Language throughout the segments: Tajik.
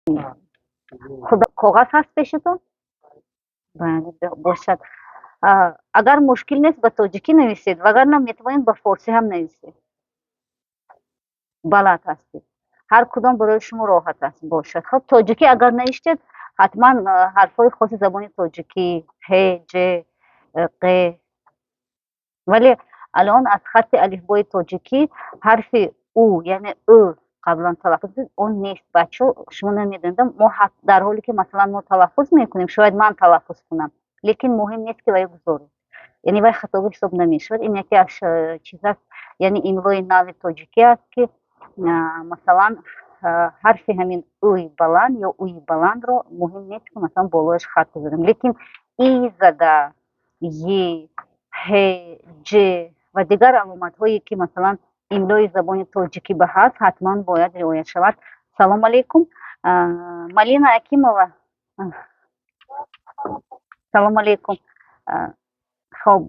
Худо, коғаз ҳаст пешатон? Бале, бошад. Агар мушкил нест, ба тоҷикӣ нависед, вагарна метавонед ба форсӣ ҳам нависед. Балад ҳастед. Ҳар кудом барои шумо роҳат аст, бошад. Хоб, тоҷикӣ агар навиштед, ҳатман ҳарфҳои хоси забони тоҷикӣ, ҳ, ҷ, қ. Вале алон аз хатти алифбои тоҷикӣ ҳарфи у, яъне ӯ қаблан талаффуз, он нест. Бачаҳо, шумо намедонед, мо дар ҳоле ки, масалан, мо талаффуз мекунем, шояд ман талаффуз кунам, лекин муҳим нест, ки вай гузоред, яъне вай хатобӣ ҳисоб намешавад. Ин яке аз чиз аст, яъне имлои нави тоҷикӣ аст, ки, масалан, ҳарфи ҳамин ӯи баланд ё уи баландро муҳим нест, ки, масалан, болояш хат гузорем, лекин и зада, е, ҳ, ҷ ва дигар аломатҳое, ки, масалан, имлои забони тоҷикӣ ба ҳаст, ҳатман бояд риоя шавад. Салом алейкум, Малина Акимова, салом алейкум. Хоб,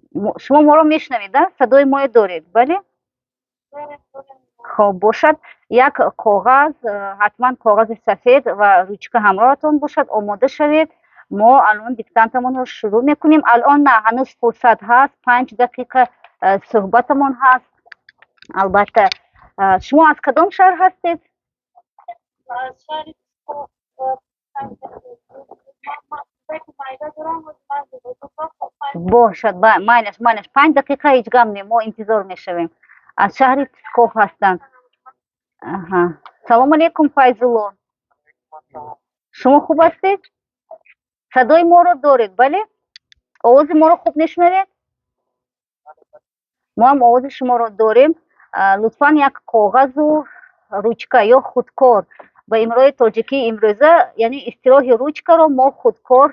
шумо моро мешунавед, садои моро доред, бале? Хоб, бошад. Як коғаз, ҳатман коғази сафед ва ручка ҳамроҳатон бошад, омода шавед. Мо алон диктантамонро шурӯъ мекунем. Алон на, ҳанӯз фурсат ҳаст, 5 дақиқа суҳбатамон ҳаст. Албатта, шумо аз кадом шаҳр ҳастед? Аз шаҳри Псков. Майда дорам. Бошад, майлаш, майлаш, 5 дақиқа ҳеҷ гап не, мо интизор мешавем. Аз шаҳри Псков ҳастанд. Салому алейкум, Файзулло, шумо хуб ҳастед? Садои моро доред, бале? Овози моро хуб мешунавед? Мо ҳам овози шуморо дорем. Лутфан як коғазу ручка ё худкор. Ба имлои тоҷикии имрӯза, яъне истилоҳи ручкаро мо худкор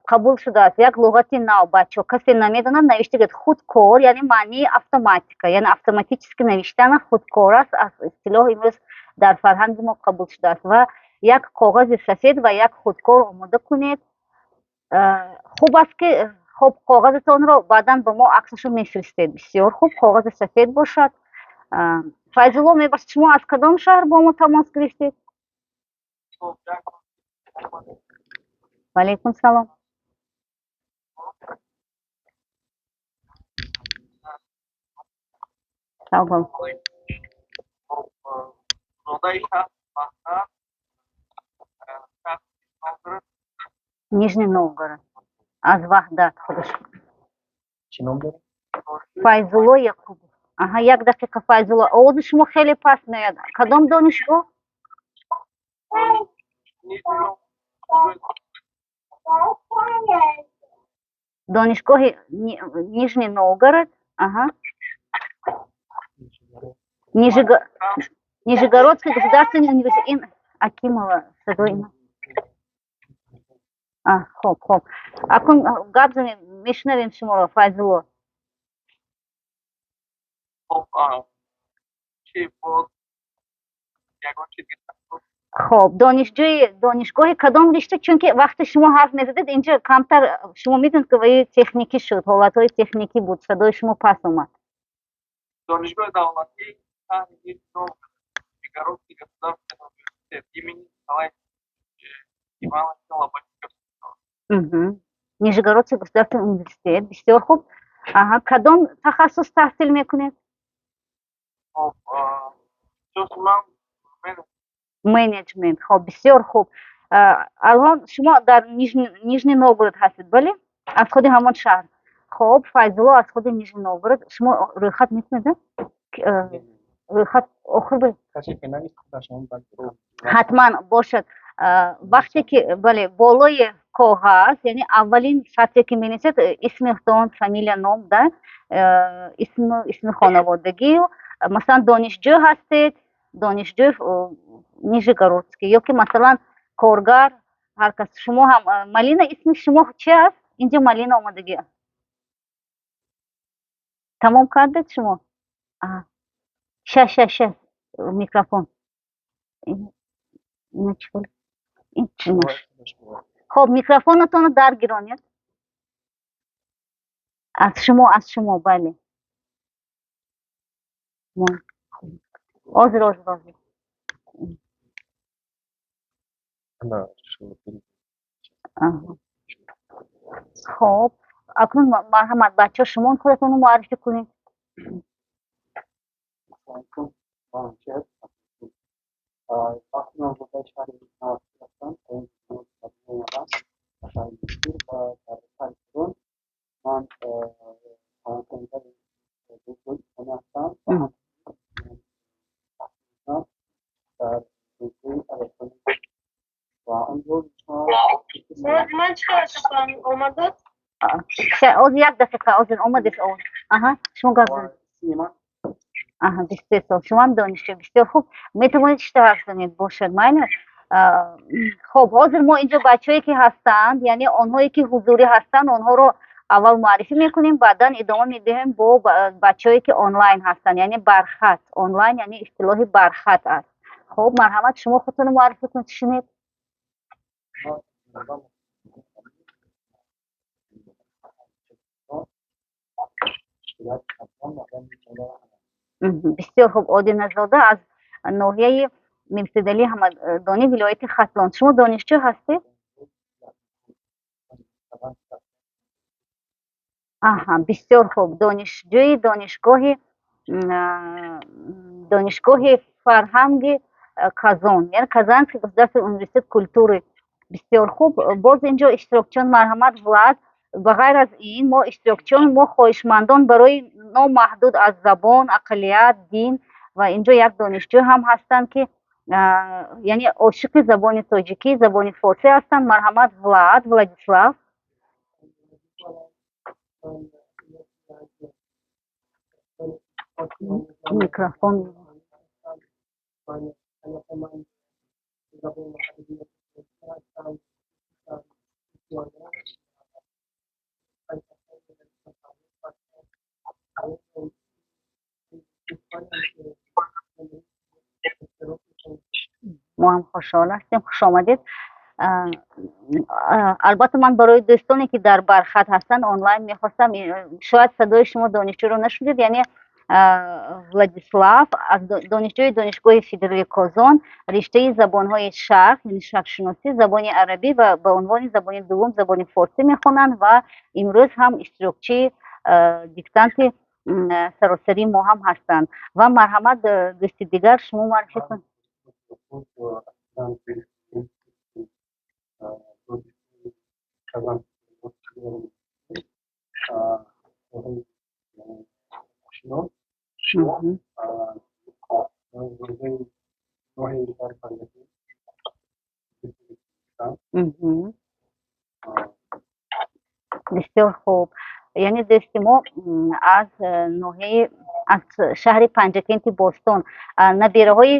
қабул шудааст, як луғати нав. Бачаҳо, касе намедонад, навишта гиред: худкор, яъне маънии автоматика, яъне автоматически навиштана худкор аст, аз истилоҳ имрӯз дар фарҳанги мо қабул шудааст. Ва як коғази сафед ва як худкор омода кунед. Хуб аст, ки, хуб, коғазатонро баъдан ба мо аксашро мефиристед. Бисёр хуб, коғази сафед бошад. Файзулло, мебахшед, шумо аз кадом шаҳр бо мо тамос гирифтед? Ваалайкум салом. Савол. Зодаи шаҳри Ваҳдат, шаҳри Новгород. Нижний Новгород, аз Ваҳдат худаш. Чӣ ном доред? Файзулло Яқубов. Аҳа, як дақиқа, Файзулло, овози шумо хеле паст меояд. Кадом донишгоҳ? Нижний Новгород. Донишгоҳи Нижний Новгород, аҳа. Нижегородский государственный университет. Акимова, садои. Хоб, хоб, акун гап занед, мешунавем шуморо, Файзулло. Хоб, чӣ, боз ягон чиз? Хоб, донишҷӯи донишгоҳи кадом ришта? Чунки вақте шумо ҳарф мезадед, инҷа камтар, шумо медонед, ки ваи техникӣ шуд, ҳолатҳои техникӣ буд, садои шумо паст омад. Донишгоҳи давлатии шаҳри Нижний Новгород, Нижегородский государственный университет имени Николая Ивановича Лобачевского. Нижегородский государственный университет, бисёр хуб. Аҳа, кадом тахассус таҳсил мекунед? Хоб, ман Менеҷмент, хоб, бисёр хуб. Алҳол шумо дар Нижний Новгород ҳастед, бале? Аз худи ҳамон шаҳр. Хоб, Файзулло аз худи Нижний Новгород. Шумо рӯйхат мекунед, рӯйхат охир? Ҳатман, бошад. Вақте ки, бале, болои коғаз, яъне аввалин сатре ки менависед, исмитон, фамилия, ном да, исми хонаводагӣ, масалан, донишҷӯ ҳастед, донишҷӯ нижегородский ё ки, масалан, коргар, ҳар кас. Шумо ҳам, Малина, исми шумо чи аст? Инҷо Малина омадагӣ. Тамом кардед шумо? Ша, ша, ша, микрофон. Хоб, микрофонатонро даргиронед. Аз шумо, аз шумо, бале. Ҳозир, ҳозир, ҳозир. Она решила перейти. Хоб, акнун марҳамат, бачаҳо, шумо худатонро муаррифӣ кунед. Алайкум. Ман Чеҳр. Вақти ман зодаи шаҳри Навасир ҳастам. Омадам ба шаҳри Мисир ва дар шаҳри Турон ман тамомкунандаи донишгоҳи исломӣ ҳастам ва ҳамчунин дар донишгоҳи электроника ва он ҷо Овози ман чӣ хел аст, омадад? Ҳозир, як дақиқа, ҳозир омадест овоз. Аҳа, шумо гап занед. Синни ман Аҳа, 23 сол. Шумо ҳам донишҷӯ. Бисёр хуб. Метавонед шишта ҳарф занед, бошад, майли. Хоб, ҳозир мо инҷо бачаҳое ки ҳастанд, яъне онҳое ки ҳузурӣ ҳастанд, онҳоро аввал муаррифӣ мекунем, баъдан идома медиҳем бо бачаҳое ки онлайн ҳастанд, яъне бархат. Онлайн яъне истилоҳи бархат аст. Хоб, марҳамат, шумо худтонро муаррифӣ кунед, шинед. Ман Бисёр хуб. Одиназода аз ноҳияи Мирсидалӣ Ҳамадонӣ, вилояти Хатлон. Шумо донишҷӯ ҳастед? Аҳа, бисёр хуб. Донишҷӯи донишгоҳи фарҳанги Казон, яъне Казанский государственный университет культуры. Бисёр хуб. Боз инҷо иштирокчиён, марҳамат, Влад. Ба ғайр аз ин, мо иштирокчиён, мо хоҳишмандон барои номаҳдуд аз забон, ақаллият, дин ва инҷо як донишҷӯ ҳам ҳастанд, ки яъне ошиқи забони тоҷикӣ, забони форсӣ ҳастанд. Марҳамат, Влад, Владислав. Микрофон. Мо ҳам хушҳол ҳастем, хуш омадед. Албатта, ман барои дӯстоне, ки дар бархат ҳастанд, онлайн, мехостам, шояд садои шумо донишҷӯро нашунидед, яъне Владислав аз донишҷӯи Донишгоҳи федералии Козон, риштаи забонҳои шарқ, яъне шарқшиносӣ, забони арабӣ ва ба унвони забони дуввум забони форсӣ мехонанд ва имрӯз ҳам иштирокчии диктанти саросарии мо ҳам ҳастанд. Ва марҳамат, дӯсти дигар, шумо муаррифӣ кунед. Бисёр хуб. Яъне дӯсти мо аз ноҳияи, аз шаҳри Панҷакенти бостон, набераҳои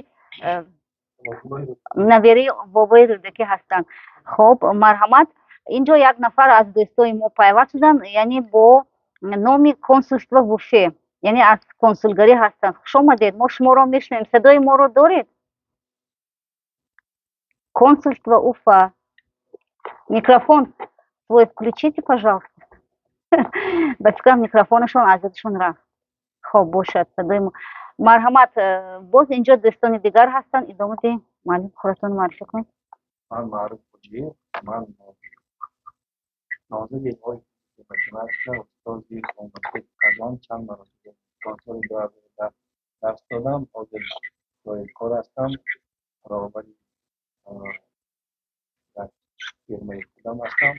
набераи бобои Рӯдакӣ ҳастанд. Хоб, марҳамат, инҷо як нафар аз дӯстои мо пайваст шуданд, яъне бо номи консулство в Уфе, яъне аз консулгарӣ ҳастанд. Хуш омадед, мо шуморо мешунавем. Садои моро доред? Консульство Уфа. Микрофон свой включите, пожалуйста. Ба фикрам, микрофонашон аз ёдашон рафт. Хоб, бошад, садои мо, марҳамат. Боз инҷо дӯстони дигар ҳастанд, идома диҳем. Муаллим, худатон муаррифӣ кунед. Ман Маъруф Ҳоҷиев, ман номзади илмҳои математика, устоди университети Казон, чанд маротиба то соли 2010 дарс додам. Ҳозир соҳибкор ҳастам, роҳбари як фирмаи худам ҳастам,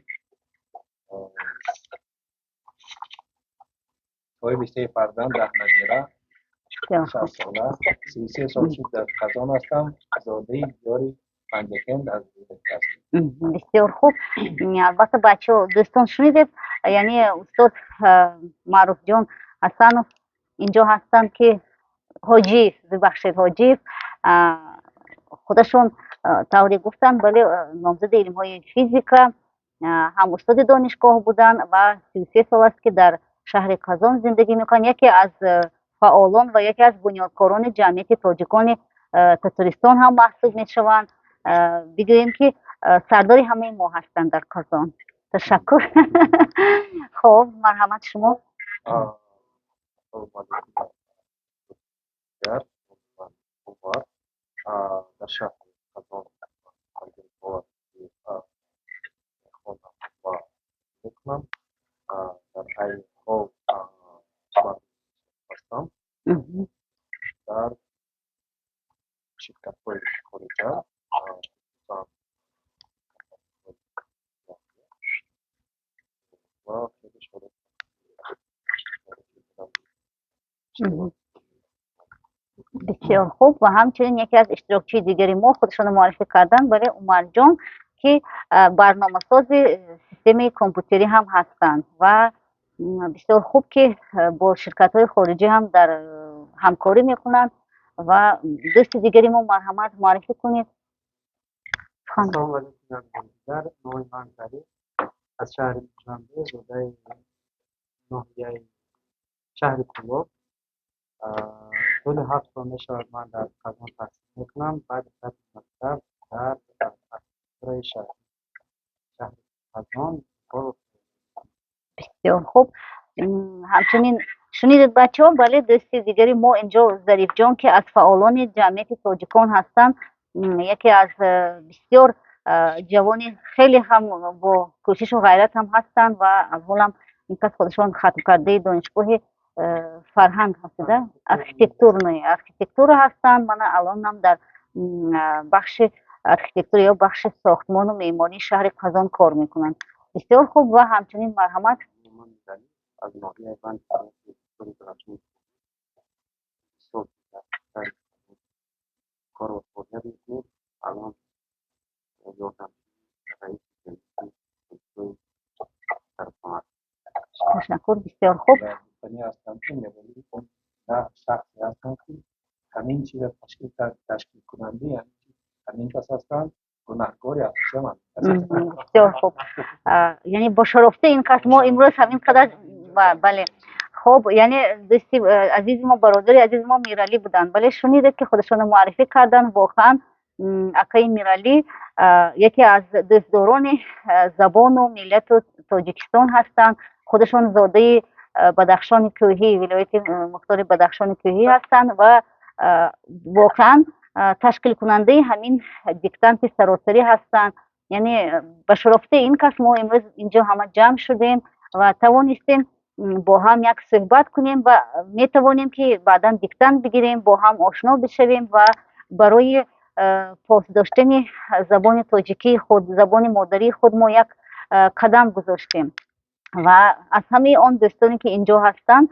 соҳиби се фарзанд, 10 набира, 6 сола, 33 сол шуд дар Қазон ҳастам, зодаи диёри Панҷакент, аз Рӯдакӣ ҳастам. Бисёр хуб. Албатта, бачаҳо, дӯстон, шунидед, яъне устод Маъруфҷон Ҳасанов инҷо ҳастанд, ки Ҳоҷиев, бибахшед, Ҳоҷиев, худашон тавре гуфтанд, бале, номзади илмҳои физика, ҳам устоди донишгоҳ буданд ва 33 сол аст, ки дар шаҳри Қазон зиндагӣ мекунанд. Яке аз фаъолон ва яке аз бунёдкорони ҷамъияти тоҷикони Татаристон ҳам маҳсуб мешаванд. Бигӯем, ки сардори ҳамаи мо ҳастанд дар Қазон. Ташаккур. Хоб, марҳамат, шумо. Ассалому алайкум. Дар шаҳри Қазон мекунам. Дар айни ҳол ҳастам дар ширкатҳои хориҷа, хусусан ва хеле шодам. Бисёр хуб. Ва ҳамчунин яке аз иштирокчии дигари мо худашонро муаррифӣ карданд, бале, Умарҷон, ки барномасози системаи компютерӣ ҳам ҳастанд ва бисёр хуб, ки бо ширкатҳои хориҷӣ ҳам дар ҳамкорӣ мекунанд. Ва дӯсти дигари мо, марҳамат, муаррифӣ кунед. Ассалому алайкум, як бори дигар. Номи ман Зариф, аз шаҳри Душанбе, зодаи ноҳияи шаҳри Кӯлоб. Тӯли 7 сол мешавад, ман дар Қазон таҳсил мекунам. Баъди хатми мактаб дар архитектураи шаҳри Қазон кор. Бисёр хуб. Ҳамчунин шунидед, бачаҳо, бале, дӯсти дигари мо инҷо Зарифҷон, ки аз фаъолони ҷамъияти тоҷикон ҳастанд, яке аз бисёр ҷавони хеле ҳам бо кӯшишу ғайрат ҳам ҳастанд ва аввалам ин кас худашон хатмкардаи донишгоҳи фарҳанг ҳастида, архитектурный, архитектура ҳастанд. Мана алонам дар бахши архитектура ё бахши сохтмону меъмории шаҳри Қазон кор мекунанд. Бисёр хуб. Ва ҳамчунин марҳамат. Аз ноҳияи Ванҷ, сол кору фаъолият мекунем. Алон ёрдамчии раиси ҷамъияти. Ташаккур, бисёр хуб. Гуфтанӣ ҳастам, ки Миралӣ он шахсе ҳастанд, ки ҳамин чиза ташкил кард, ташкилкунандаи ҳамин кас ҳастанд, гунаҳкори асосиам ҳамин кас ҳастанд. Бисёр хуб, яъне бо шарофати ин кас мо имрӯз ҳамин қадар, бале. Хуб, яъне дӯсти азизи мо, бародари азизи мо Миралӣ буданд. Бале, шунидед, ки худашонро муаррифӣ карданд. Воқеан, акаи Миралӣ яке аз дӯстдорони забону миллату Тоҷикистон ҳастанд. Худашон зодаи Бадахшони Кӯҳӣ, вилояти мухтори Бадахшони Кӯҳӣ ҳастанд ва воқеан ташкилкунандаи ҳамин диктанти саросарӣ ҳастанд. Яъне ба шарофати ин кас мо имрӯз инҷо ҳама ҷамъ шудем ва тавонистем бо ҳам як суҳбат кунем ва метавонем, ки баъдан диктант бигирем, бо ҳам ошно бишавем ва барои пос доштани забони тоҷикии худ, забони модарии худ мо як қадам гузоштем. Ва аз ҳамаи он дӯстоне, ки инҷо ҳастанд,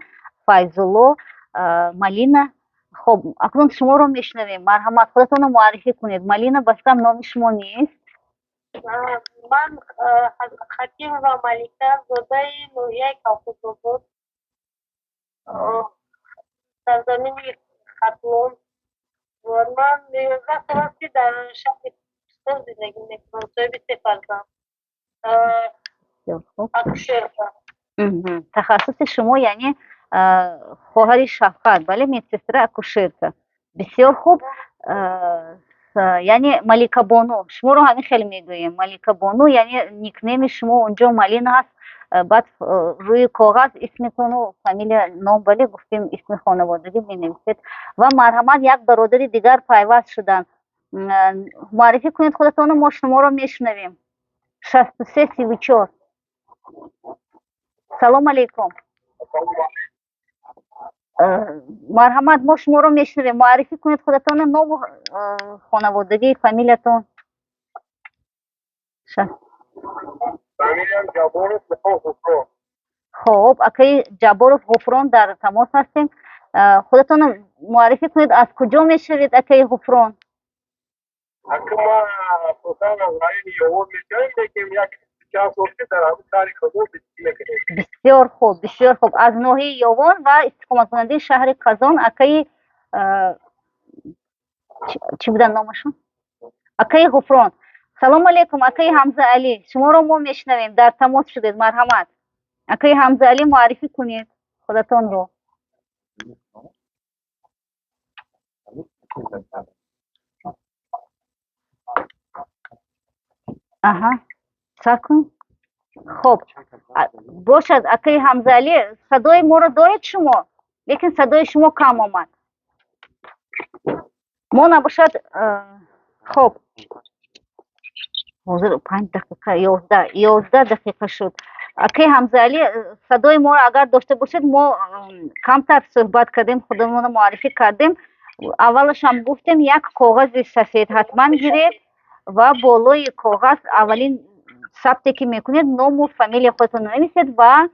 Файзулло, Малина. Хуб, акнун шуморо мешунавем. Марҳамат, худатонро муаррифӣ кунед. Малина басам номи шумо нест. Ман Хакимова Малика, зодаи ноҳияи Колхозобод, сарзамини Хатлон. Ман 11 сол аст, ки дар шаҳри Кӯҳистон зиндагӣ мекунам, соҳиби се фарзанд, акушерка. Тахассуси шумо, яъне хоҳари Шафқат, бале, медсестра, акушерка. Бисёр хуб. Яъне Маликабону, шуморо ҳамин хеле мегӯем, Маликабону, яъне никнейми шумо онҷо Малина ҳаст, баъд рӯи коғаз исметону фамилия, ном, бале, гуфтем, исми хонаводагӣ менависед. Ва марҳамат, як бародари дигар пайваст шуданд. Муаррифӣ кунед худатонро, мо шуморо мешунавем. 63 34. Салом алейкум, марҳамат, мо шуморо мешунавем. Муаррифӣ кунед худатонро, ному хонаводагӣ, фамилиятон. Фамилиям Ҷабборов Ғуфрон. Хуб, акаи Ҷабборов Ғуфрон, дар тамос ҳастем. Худатонро муаррифӣ кунед, аз куҷо мешавед, акаи Ғуфрон? Ака, ман асосан аз райони Ёвон мешавем, лекин як чанд сол ки дар ҳамин шаҳри Қазон зиндагӣ мекунем. Бисёр хуб, бисёр хуб. Аз ноҳияи Ёвон ва истиқоматкунандаи шаҳри Қазон акаи чӣ буданд номашон? Акаи Ғуфрон. Салому алейкум, акаи Ҳамзаалӣ, шуморо мо мешунавем, дар тамос шудед, марҳамат. Акаи Ҳамзаалӣ, муаррифӣ кунед худатонро. Аҳа, сар кун. Хуб, бошад, акаи Ҳамзаалӣ, садои моро доред шумо, лекин садои шумо кам омад. Мо набошад, хуб, ҳозир 5 дақиқа, 11 дақиқа шуд. Акаи Ҳамзаалӣ, садои моро агар дошта бошед, мо камтар суҳбат кардем, худамонро муаррифӣ кардем. Аввалашам гуфтем, як коғази сафед ҳатман гиред ва болои коғаз аввалин сабте ки мекунед, ному фамилияи худатонро нависед ва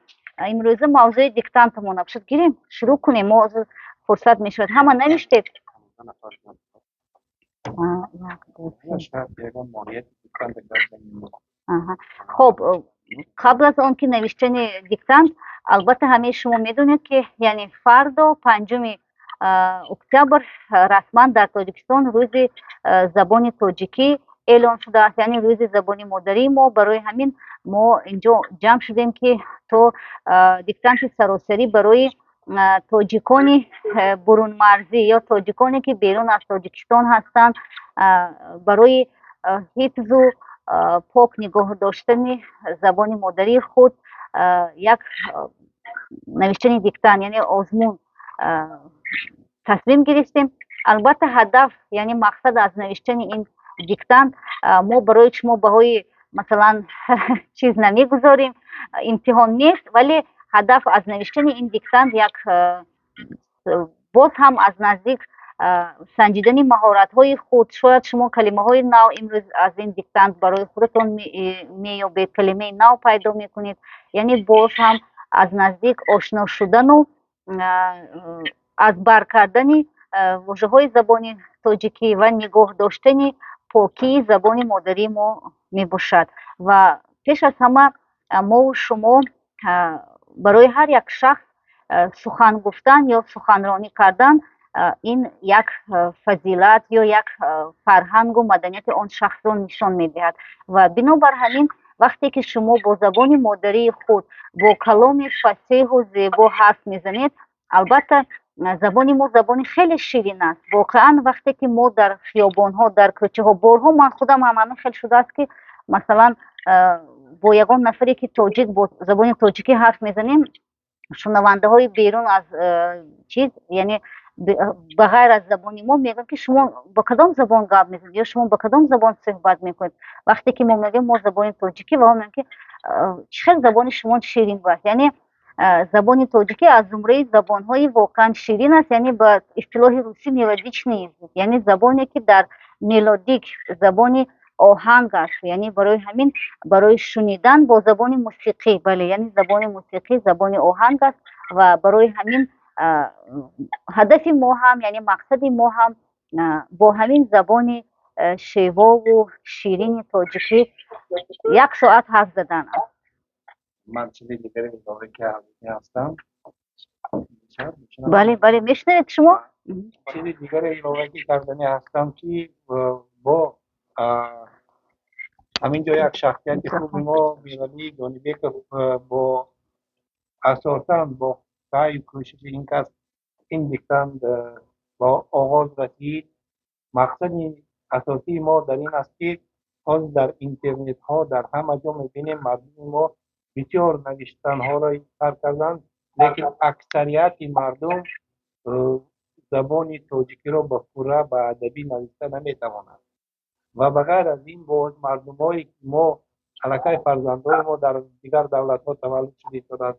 имрӯза мавзӯи диктантамон бошад. Гирем, шурӯъ кунем, мо ҳозир фурсат мешавад. Ҳама навиштед? Як, ду, се. Шояд ягон моҳияти диктант гап занем. Аҳа. Хоб, қабл аз он ки навиштани диктант, албатта, ҳамаи шумо медонед, ки яъне фардо, 5-уми октябр, расман дар Тоҷикистон рӯзи забони тоҷикӣ эълон шудааст, яъне рӯзи забони модарии мо. Барои ҳамин мо инҷо ҷамъ шудем, ки то диктанти саросарӣ барои тоҷикони бурунмарзӣ ё тоҷиконе, ки берун аз Тоҷикистон ҳастанд, барои ҳифзу пок нигоҳ доштани забони модарии худ як навиштани диктант, яъне озмун тасмим гирифтем. Албатта, ҳадаф, яъне мақсад аз навиштани ин диктант, мо барои шумо баҳои, масалан, чиз намегузорем, имтиҳон нест, вале ҳадаф аз навиштани ин диктант як боз ҳам аз наздик санҷидани маҳоратҳои худ. Шояд шумо калимаҳои нав имрӯз аз ин диктант барои худатон меёбед, калимаи нав пайдо мекунед, яъне боз ҳам аз наздик ошно шудану аз бар кардани вожаҳои забони тоҷикӣ ва нигоҳ доштани покии забони модарии мо мебошад. Ва пеш аз ҳама, мову шумо, барои ҳар як шахс сухан гуфтан ё суханронӣ кардан ин як фазилат ё як фарҳангу маданияти он шахсро нишон медиҳад. Ва бинобар ҳамин, вақте ки шумо бо забони модарии худ, бо каломи фасеҳу зебо ҳарф мезанед, албатта, забони мо забони хеле ширин аст воқеан. Вақте ки мо дар хиёбонҳо, дар кӯчаҳо, борҳо ман худам ҳам ҳамин хел шудааст, ки масалан, бо ягон нафаре, ки тоҷик, бо забони тоҷикӣ ҳарф мезанем, шунавандаҳои берун аз чиз, яъне ба ғайр аз забони мо, мегӯянд, ки шумо ба кадом забон гап мезанед ё шумо ба кадом забон суҳбат мекунед. Вақте ки мо мегӯем, мо забони тоҷикӣ, ва мегӯянд, ки чӣ хел забони шумо ширин аст. Яъне забони тоҷикӣ аз зумраи забонҳои воқеан ширин аст, яъне ба истилоҳи русӣ мелодичный язык, яъне забоне, ки дар мелодик, забони оҳанг аст. Яъне барои ҳамин, барои шунидан бо забони мусиқӣ, бале, яъне забони мусиқӣ, забони оҳанг аст. Ва барои ҳамин ҳадафи мо ҳам, яъне мақсади мо ҳам бо ҳамин забони шевову ширини тоҷикӣ як соат ҳарф задан аст. Ман чизи дигаре илова кардани ҳастам. Бале, бале, мешунавед шумо? Чизи дигаре иловагӣ кардани ҳастам, ки бо ҳамин ҷо як шахсияти хуби мо, Миралӣ Ҷонибеков, бо асосан бо саъю кӯшиши ин кас ин диктант ба оғоз расид. Мақсади асосии мо дар ин аст, ки ҳозир дар интернетҳо, дар ҳама ҷо мебинем, мардуми мо бисёр навиштанҳоро сар карданд, лекин аксарияти мардум забони тоҷикиро ба пурра, ба адабӣ навишта наметавонанд. Ва ба ғайр аз ин, боз мардумҳое ки мо аллакай фарзандони мо дар дигар давлатҳо таваллуд шуда истодаанд,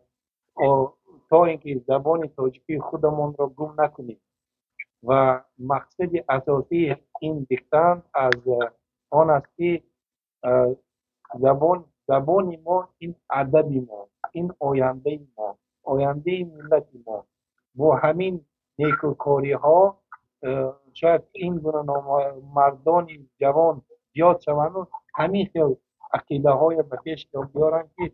то ин ки забони тоҷикии худамонро гум накунем. Ва мақсади асосии ин диктант аз он аст, ки забони мо ин адаби мо, ин ояндаи мо, ояндаи миллати мо. Бо ҳамин некӯкориҳо шояд ин гуна мардони ҷавон зиёд шаванду ҳамин хел ақидаҳое ба пеш биёранд, ки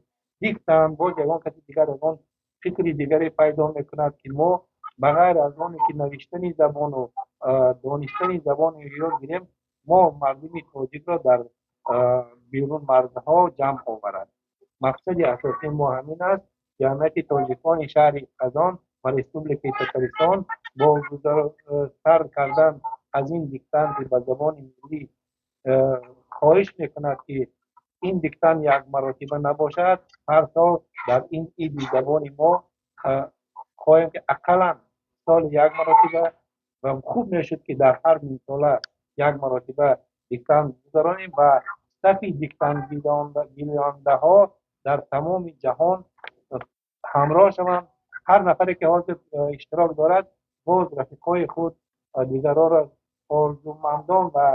диктант, боз ягон каси дигар ягон фикри дигаре пайдо мекунад, ки мо ба ғайр аз оне ки навиштани забону донистани забони ёд гирем, мо мардуми тоҷикро дар берун марзҳо ҷамъ оварад. Мақсади асосии мо ҳамин аст. Ҷамъияти тоҷикони шаҳри Қазон ва Республикаи Татаристон бо сар кардан аз ин диктанти ба забони миллӣ хоҳиш мекунад, ки ин диктант як маротиба набошад. Ҳар сол дар ин иди забони мо хоҳем, ки ақаллан соли як маротиба, ва хуб мешуд, ки дар ҳар нимсола як маротиба диктант гузаронем ва сафи диктантгирандаҳо Дар тамоми ҷаҳон ҳамроҳ шаванд. Ҳар нафаре ки ҳозир иштирок дорад, боз рафиқҳои худ, дигарҳоро, орзумандон ва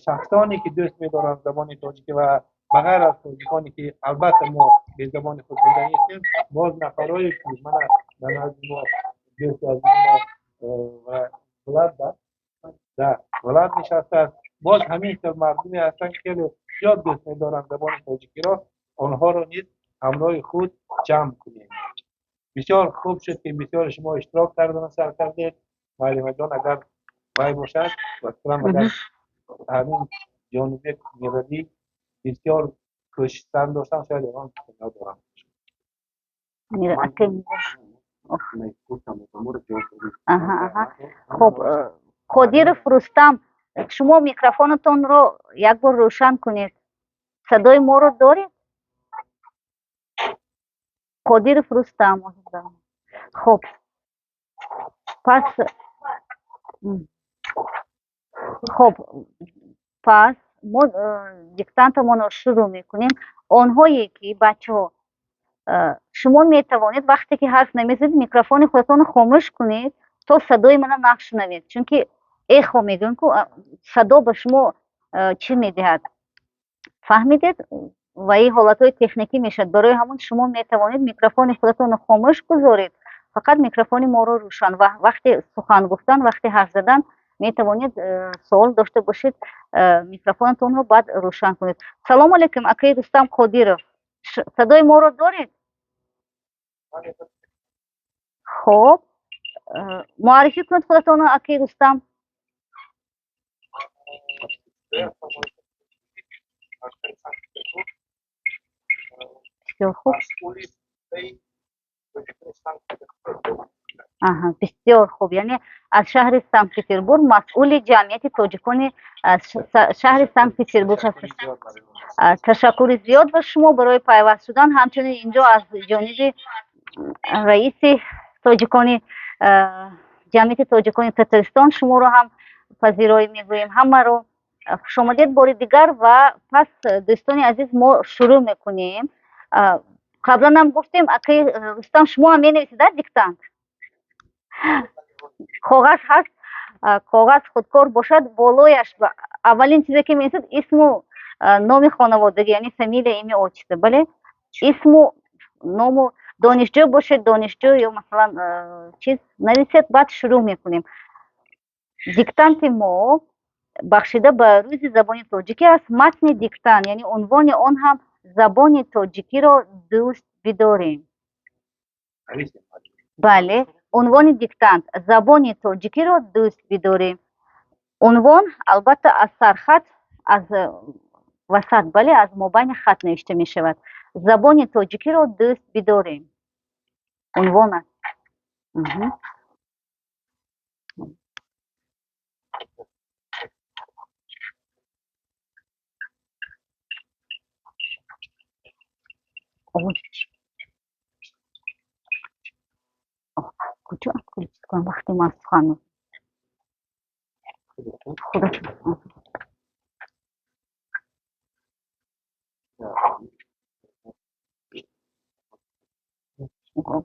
шахсоне ки дӯст медоранд забони тоҷикӣ ва ба ғайр аз тоҷиконе ки албатта мо бе забони худ зинда нестем, боз нафарое ки мана дар назди мо дӯсти азизи мо ва Влад да Влад нишастааст, боз ҳамин хел мардуме ҳастанд, ки хеле зиёд дӯст медоранд забони тоҷикиро, онҳоро низ ҳамроҳи худ ҷамъ кунем. Бисёр хуб шуд, ки бисёри шумо иштирок кардан сар кардед. Муаллимаҷон, агар вай бошад, ба фикрам, агар ҳамин Ҷонибек Миралӣ бисёр кӯшиштан доштан, шояд ягон надорам. Хуб, Қодиров Рустам, шумо микрофонатонро як бор рӯшан кунед. Садои моро доред? Қодиров Рустам. Хуб, пас хуб, пас мо диктантамонро шурӯъ мекунем. Онҳое ки, бачаҳо, шумо метавонед вақте ки ҳарф намезанед, микрофони худатонро хомӯш кунед, то садои мана нашунавед, чунки эхо мегӯем ку, садо ба шумо чӣ медиҳад, фаҳмидед? Ва ин ҳолатҳои техникӣ мешавад. Барои ҳамон шумо метавонед микрофони худатонро хомӯш гузоред, фақат микрофони моро рӯшан, ва вақти сухан гуфтан, вақти ҳарф задан метавонед, суол дошта бошед, микрофонатонро баъд рӯшан кунед. Салому алайкум, акаи Рустам Қодиров, садои моро доред? Хуб, муаррифӣ кунед худатонро, акаи Рустам. Бисёр хуб. Аҳа, бисёр хуб. Яъне аз шаҳри Санкт Петербург, масъули ҷамъияти тоҷикони шаҳри Санкт Петербург ҳастед. Ташаккури зиёд ба шумо барои пайваст шудан. Ҳамчунин инҷо аз ҷониби раиси тоҷикони ҷамъияти тоҷикони Татаристон шуморо ҳам пазироӣ мегӯем. Ҳамаро хушомадед бори дигар. Ва пас, дӯстони азиз, мо шурӯъ мекунем. Қаблан ҳам гуфтем, акаи Рустам, шумо ҳам менависед диктант? Коғаз ҳаст, коғаз худкор бошад, болояш аввалин чизе ки менависед исму номи хонаводагӣ, яъне фамилия, имя, отчество. Бале, исму ному, донишҷӯ бошед, донишҷӯ ё масалан чиз нависед, баъд шурӯъ мекунем. Диктанти мо бахшида ба рӯзи забони тоҷикӣ аст. Матни диктант, яъне унвони он ҳам «Забони тоҷикиро дӯст бидорем». Бале, унвони диктант «Забони тоҷикиро дӯст бидорем». Унвон албатта аз сархат, аз васат, бале, аз мобайни хат навишта мешавад. «Забони тоҷикиро дӯст бидорем» унвон аст. Куҷо отключить кунам вақте ман сухан худаш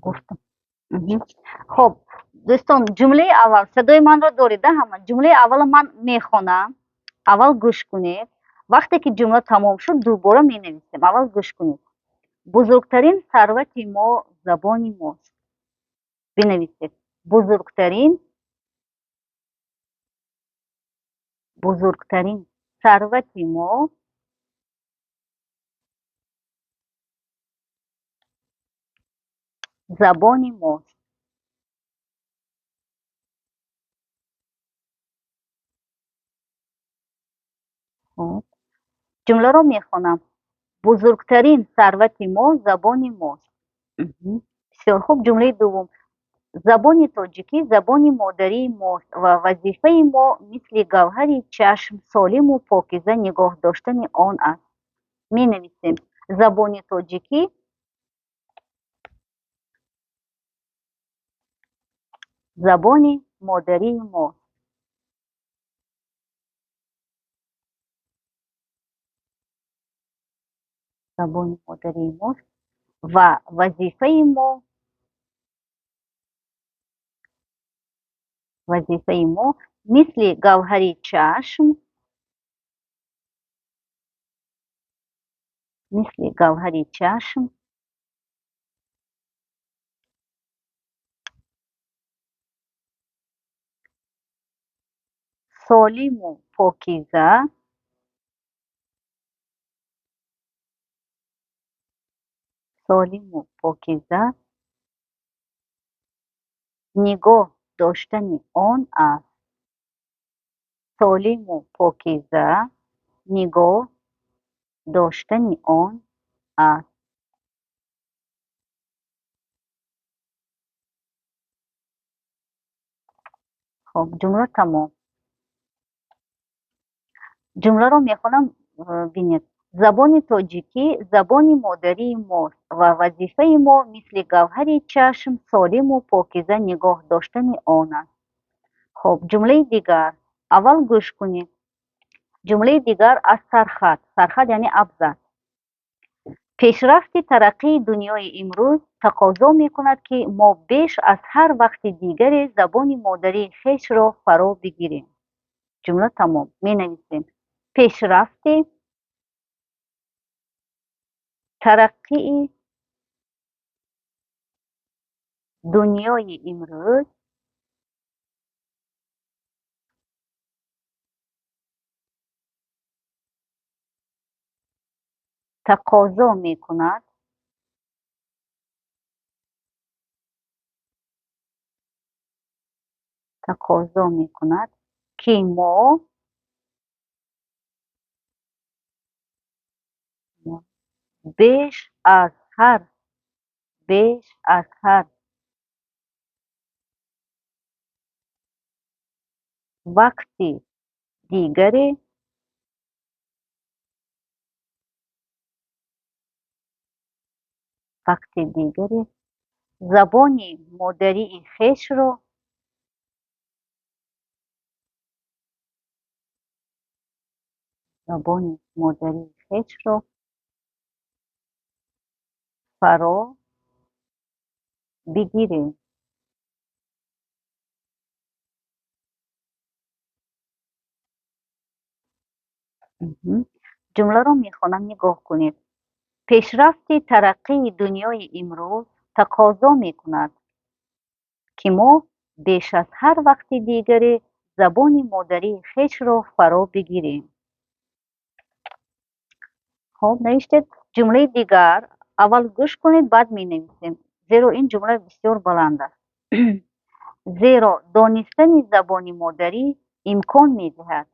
гуфтам? Хуб, дӯстон, ҷумлаи аввал, садои манро доред ҳама? Ҷумлаи аввала ман мехонам, аввал гӯш кунед. Вақте ки ҷумла тамом шуд, дубора менависем. Аввал гӯш кунед. Бузургтарин сарвати мо забони мост. Бинависед. Бузургтарин сарвати мо забони мост. Хуб, ҷумларо мехонам. Бузургтарин сарвати мо забони мост. Бисёр хуб. Ҷумлаи дуввум. Забони тоҷикӣ забони модарии мост ва вазифаи мо мисли гавҳари чашм солиму покиза нигоҳ доштани он аст. Менависем. Забони тоҷикӣ забони модарии мост. Забони модарии мост ва вазифаи мо, вазифаи мо мисли гавҳари чашм, мисли гавҳари чашм солиму покиза, солиму покиза нигоҳ доштани он аст. Солиму покиза нигоҳ доштани он аст. Хоб, ҷумла тамом. Ҷумларо мехонам, бинед. Забони тоҷикӣ забони модарии мост ва вазифаи мо мисли гавҳари чашм солиму покиза нигоҳ доштани он аст. Хоб, ҷумлаи дигар. Аввал гӯш кунед. Ҷумлаи дигар аз сархат. Сархат яъне абзац. Пешрафти тараққии дунёи имрӯз тақозо мекунад, ки мо беш аз ҳар вақти дигаре забони модарии хешро фаро бигирем. Ҷумла тамом. Менависем. Пешрафти тараққии дунёи имрӯз тақозо мекунад, тақозо мекунад, ки мо беш аз ҳар, беш аз ҳар вақти дигаре вақти дигаре забони модарии хешро забони модарии хешро фаро бигирем. Ҷумларо мехонам, нигоҳ кунед. Пешрафти тараққии дунёи имрӯз тақозо мекунад, ки мо беш аз ҳар вақти дигаре забони модарии хешро фаро бигирем. Хоб, навиштед. Ҷумлаи дигар. Аввал гӯш кунед, баъд менависем, зеро ин ҷумла бисёр баланд аст. Зеро донистани забони модарӣ имкон медиҳад,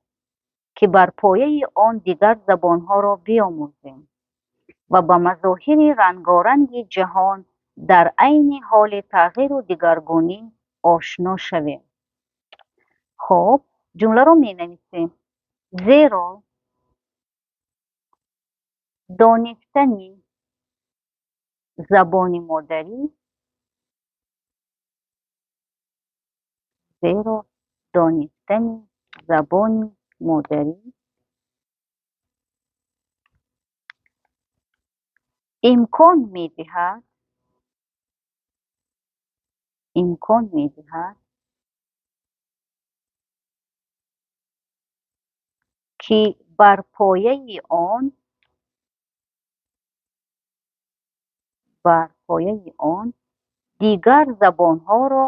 ки бар пояи он дигар забонҳоро биомӯзем ва ба мазоҳири рангоранги ҷаҳон дар айни ҳоли тағйиру дигаргунӣ ошно шавем. Хоб, ҷумларо менависем. Зеро донистани забони модарӣ, зеро донистани забони модарӣ имкон медиҳад, имкон медиҳад, ки бар пояи он, бар пояи он дигар забонҳоро,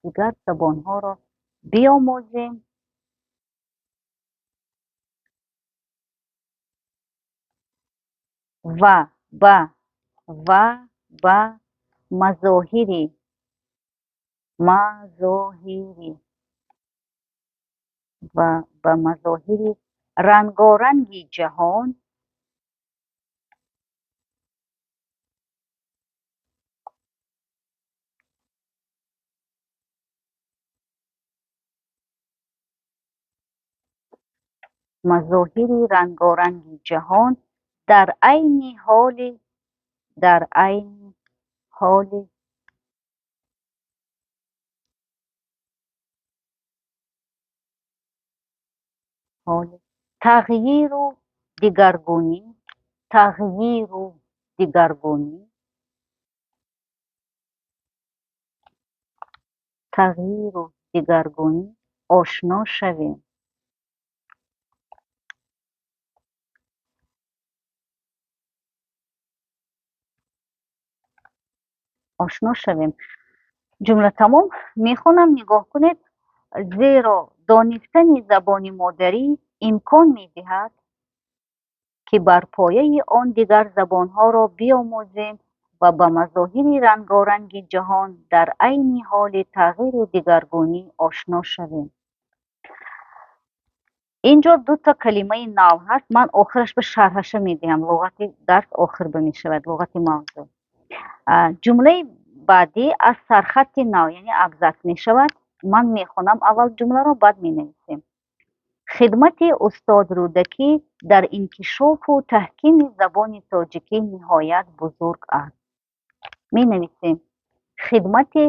дигар забонҳоро биомӯзем ва ба, ва ба мазоҳири, мазоҳири, ва ба мазоҳири рангоранги ҷаҳон мазоҳири рангоранги ҷаҳон дар айни ҳоли, дар айни ҳоли ҳоли Тағйиру дигаргунӣ, тағйиру дигаргунӣ, тағйиру дигаргунӣ ошно шавем. Ошно шавем. Ҷумла тамом. Мехонам, нигоҳ кунед. Зеро донистани забони модарӣ имкон медиҳад, ки бар пояи он дигар забонҳоро биомӯзем ва ба мазоҳири рангоранги ҷаҳон дар айни ҳоли тағйиру дигаргунӣ ошно шавем. Инҷо дута калимаи нав ҳаст. Ман охираш ба шарҳаша медиҳам. Луғати дарс охир ба мешавад, луғати мавзӯъ. Ҷумлаи баъдӣ аз сархатти нав, яъне абзац мешавад. Ман мехонам аввал ҷумларо, баъд менависем. Хидмати устод Рӯдакӣ дар инкишофу таҳкими забони тоҷикӣ ниҳоят бузург аст. Менависем. Хидмати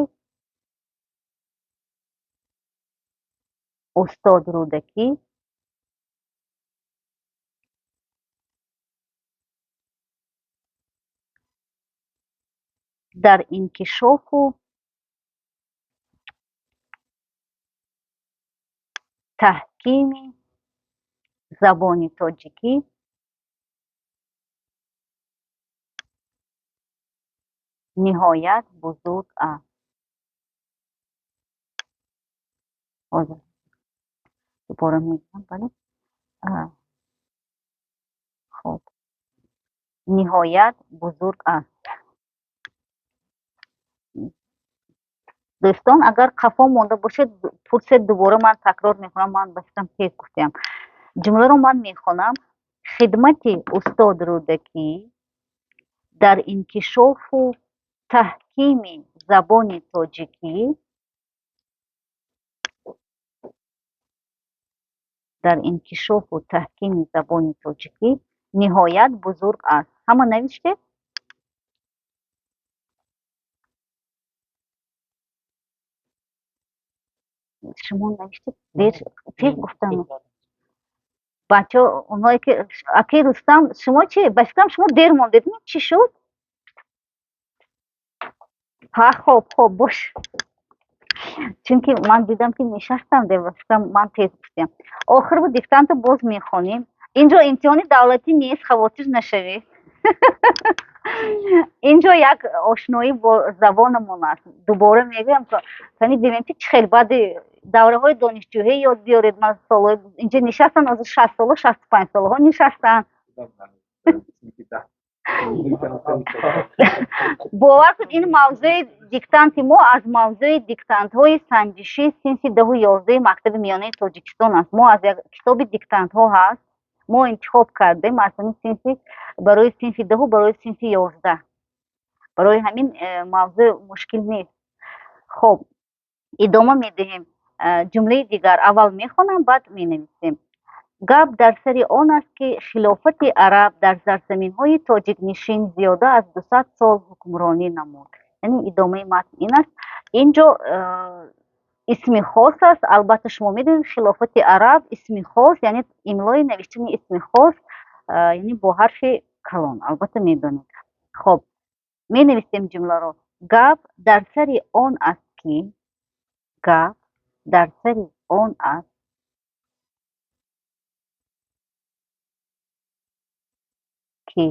устод Рӯдакӣ дар инкишофу таҳкими забони тоҷикӣ ниҳоят бузург аст. Ҳозир дубора мегӯям, бале. Хоб, ниҳоят бузург аст. Дӯстон, агар қафо монда бошед, пурсед, дубора ман такрор мекунам. Ман ба фикрам тез гуфтам. Ҷумларо ман мехонам. Хидмати устод Рӯдакӣ дар инкишофу таҳкими забони тоҷикӣ, дар инкишофу таҳкими забони тоҷикӣ ниҳоят бузург аст. Ҳама навиштед? Шумо навиштед? Дер тез гуфтам. Бачаҳо, онҳое ки акаи Рустам, шумо чи? Ба фикрам шумо дер мондед, не? Чӣ шуд? Ҳа, хоб, хоб, бош. Чунки ман дидам ки нишастам дер, ба фикрам ман тез гуфтам. Охир бу диктантро боз мехонем. Инҷо имтиҳони давлатӣ нест, хавотир нашавед. Инҷо як ошноӣ бо забонамон аст. Дубора мегӯям, кани бинем ки чӣ хел баъди давраҳои донишҷӯӣ ёд биёред. Ман солҳои инҷо нишастан, ҳозир 60 сола, 65 солаҳо нишастанд. Бовар кунед, ин мавзӯи диктанти мо аз мавзӯи диктантҳои санҷишии синфи 10-у 11 мактаби миёнаи Тоҷикистон аст. Мо аз як китоби диктантҳо ҳаст, мо интихоб кардем аз ҳамин синфи барои синфи 10-у барои синфи 11. Барои ҳамин мавзӯъ мушкил нест. Хоб, идома медиҳем. Ҷумлаи дигар аввал мехонам, баъд менависем. Гап дар сари он аст, ки хилофати араб дар сарзаминҳои тоҷикнишин зиёда аз 200 сол ҳукмронӣ намуд. Яъне идомаи матн ин аст. Инҷо исми хос аст. Албатта шумо медонед, хилофати араб исми хос, яъне имлои навиштани исми хос, яъне бо ҳарфи калон, албатта медонед. Хоб, менависем ҷумларо. Гап дар сари он аст ки, гап дар сари он аст ки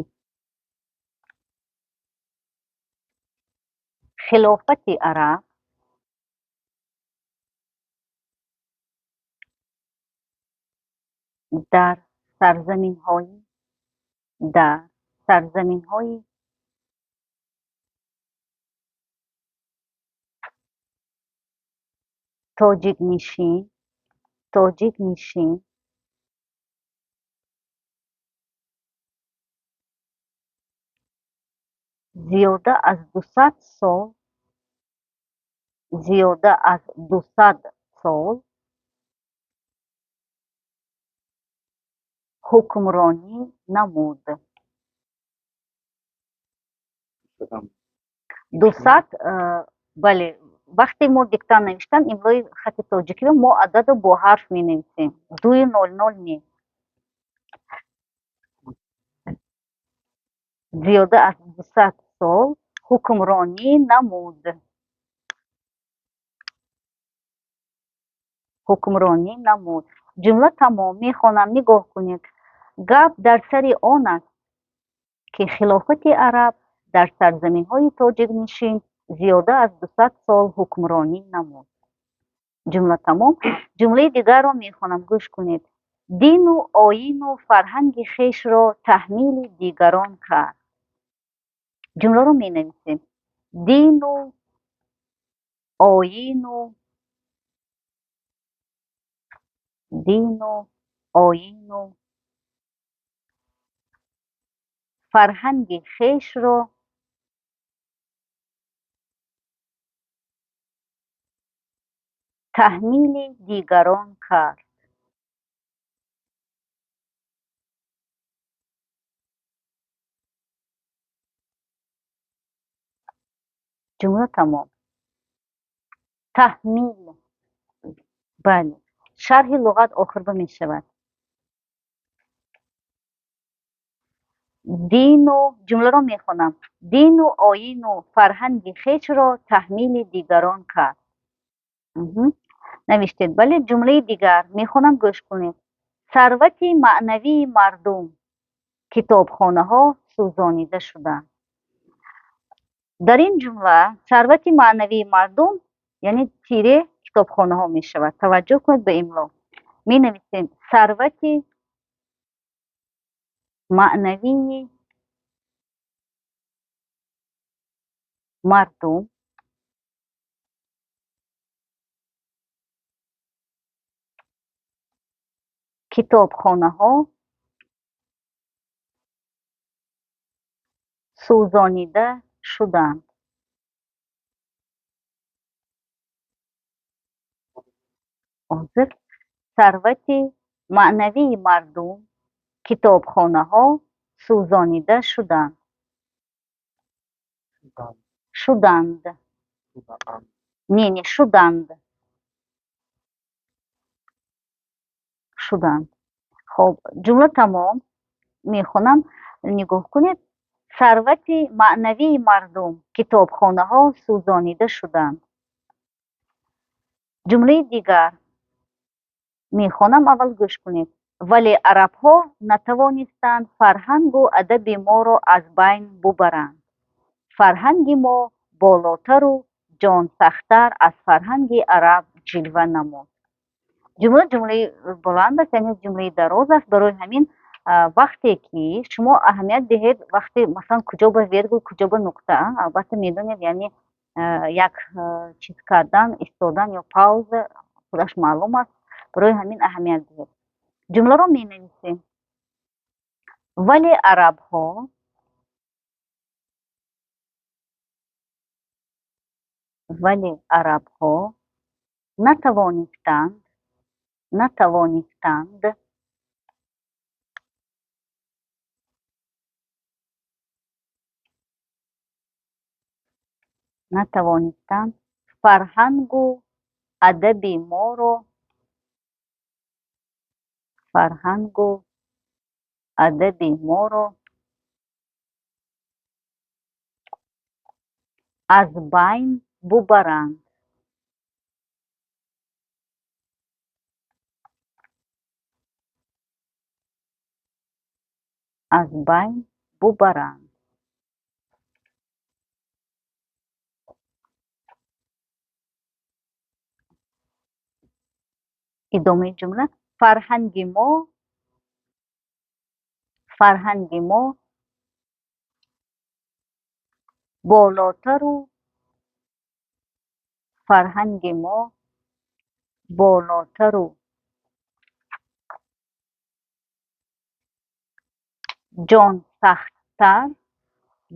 хилофати араб дар сарзаминҳои, дар сарзаминҳои тоҷикнишин, тоҷикнишин зиёда аз 200 сол, зиёда аз 200 сол ҳукмронӣ намуд. 200, бале, вақте мо диктант навиштан, имлои хати тоҷикиро мо ададро бо ҳарф менависем. Дуи нол нол не. Зиёда аз 200 сол ҳукмронӣ намуд. Ҳукмронӣ намуд. Ҷумла тамом. Мехонам, нигоҳ кунед. Гап дар сари он аст, ки хилофати араб дар сарзаминҳои тоҷикнишин зиёда аз 200 сол ҳукмронӣ намуд. Ҷумла тамом. Ҷумлаи дигарро мехонам, гӯш кунед. Дину оину фарҳанги хешро таҳмили дигарон кард. Ҷумларо менависем. Дину оину фарҳанги хешро таҳмили дигарон кард. Ҷумла тамом. Таҳмил. Бале. Шарҳи луғат охирба мешавад. Дину ҷумларо мехонам. Дину оину фарҳанги хешро таҳмили дигарон кард. Навиштед. Бале, ҷумлаи дигар мехонам, гӯш кунед. Сарвати маънавии мардум, китобхонаҳо сӯзонида шуданд. Дар ин ҷумла сарвати маънавии мардум, яъне тире китобхонаҳо мешавад. Таваҷҷӯҳ кунед ба имло. Менависем сарвати маънавии мардум китобхонаҳо сӯзонида шуданд. Ҳозир сарвати маънавии мардум китобхонаҳо сӯзонида шуданд. Шуданд. Не, шуданд. Шуданд. Хоб, ҷумла тамом. Мехонам, нигоҳ кунед. Сарвати маънавии мардум китобхонаҳо сӯзонида шуданд. Ҷумлаи дигар мехонам, аввал гӯш кунед. Вале арабҳо натавонистанд фарҳангу адаби моро аз байн бубаранд. Фарҳанги мо болотару ҷонсахтар аз фарҳанги араб ҷилва намуд. Ҷумла ҷумлаи баланд аст, яъне ҷумлаи дароз аст. Барои ҳамин вақте ки шумо аҳамият диҳед, вақте масалан куҷо ба вергул, куҷо ба нуқта, албатта медонед, яъне як чиз кардан, истодан ё пауза худаш маълум аст. Барои ҳамин аҳамият диҳед. Ҷумларо менависем. Вале арабҳо натавонистанд фарҳангу адаби моро аз байн бубаранд. Аз байн бубаранд. Идомаи ҷумла. Фарҳанги мо болотару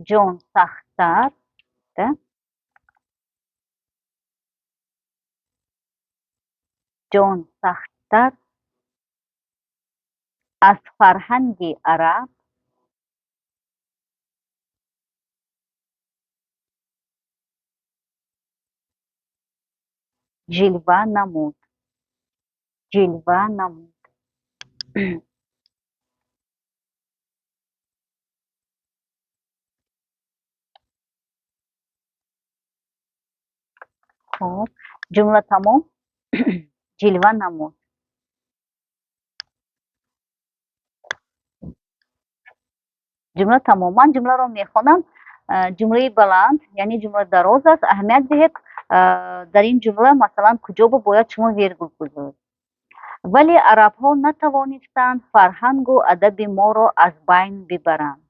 ҷонсахттар ҷонсахттар аз фарҳанги араб ҷилва намуд. Хуб, ҷумла тамом. Ҷилва намуд. Ҷумла тамом. Ман ҷумларо мехонам. Ҷумлаи баланд, яъне ҷумла дароз аст. Аҳамият диҳед, дар ин ҷумла масалан куҷо бояд шумо вергул гузоред. Вале арабҳо натавонистанд фарҳангу адаби моро аз байн бибаранд.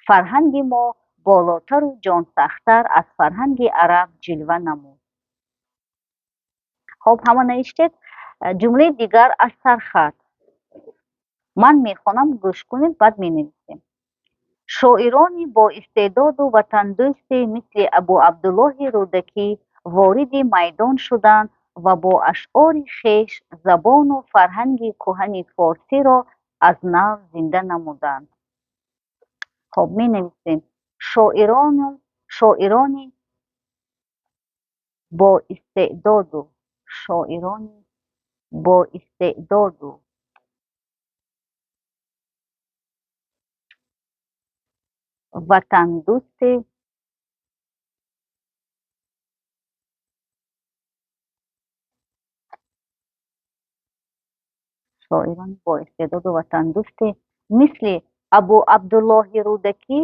Фарҳанги мо болотару ҷонсахтар аз фарҳанги араб ҷилва намуд. Хоб, ҳама навиштед. Ҷумлаи дигар аз сархат. Ман мехонам, гӯш кунед, баъд менависем. Шоирони боистеъдоду ватандӯсте мисли Абу Абдуллоҳи Рӯдакӣ вориди майдон шуданд ва бо ашъори хеш забону фарҳанги кӯҳани форсиро аз нав зинда намуданд. Хоб, менависем. Шоирони боистеъдоду, шоирони боистеъдоду ватандӯсте шоирони боистеъдоду ватандӯсте мисли Абу Абдуллоҳи Рӯдакӣ,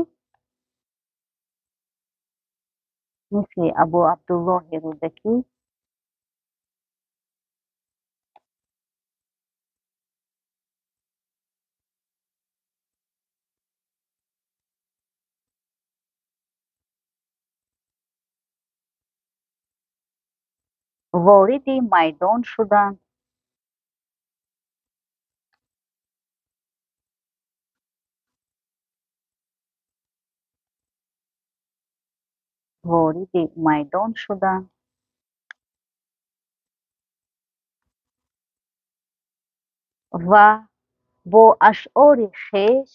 мисли Абу Абдуллоҳи Рӯдакӣ вориди майдон шуданд вориди майдон шуданд ва бо ашъори хеш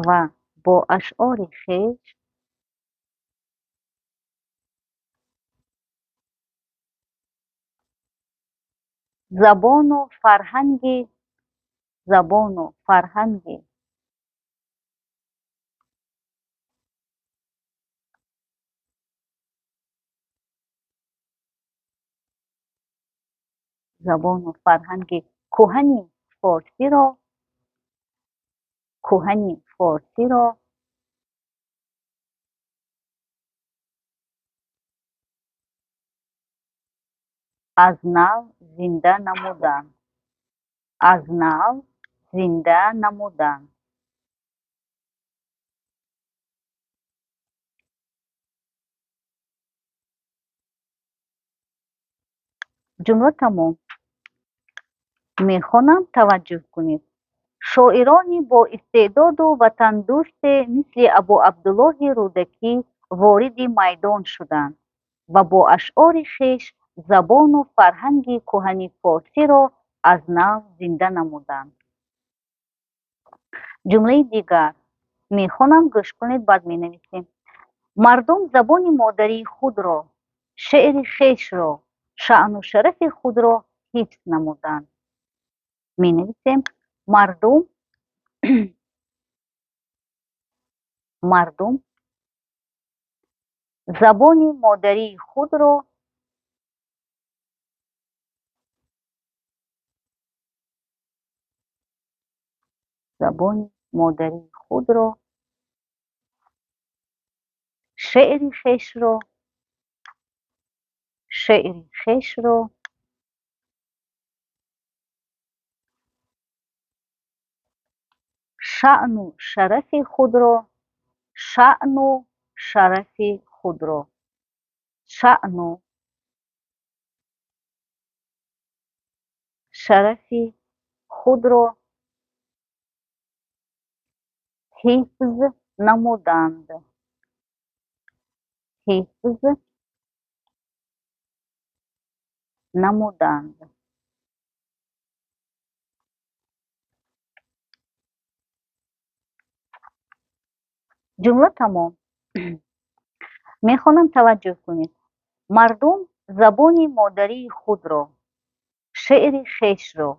ва бо ашъори хеш забону фарҳанги забону фарҳанги забону фарҳанги кӯҳани форсиро кӯҳани форсиро аз нав зинда намуданд. Аз нав зинда намуданд. Ҷумла тамом. Мехонам, таваҷҷӯҳ кунед. Шоирони боистеъдоду ватандӯсте мисли Абу Абдуллоҳи Рӯдакӣ вориди майдон шуданд ва бо ашъори хеш забону фарҳанги кӯҳани форсиро аз нав зинда намуданд. Ҷумлаи дигар. Мехонам, гӯш кунед, баъд менависем. Мардум забони модарии худро, шеъри хешро, шаъну шарафи худро ҳифз намуданд. Менависем. Мардум мардум забони модарии худро забони модарии худро, шеъри хешро шеъри хешро шаъну шарафи худро шаъну шарафи худро шаъну шарафи худро ҳифз намуданд. Ҳифз намуданд. Ҷумла тамом. Мехонам, таваҷҷӯҳ кунед. Мардум забони модарии худро, шеъри хешро,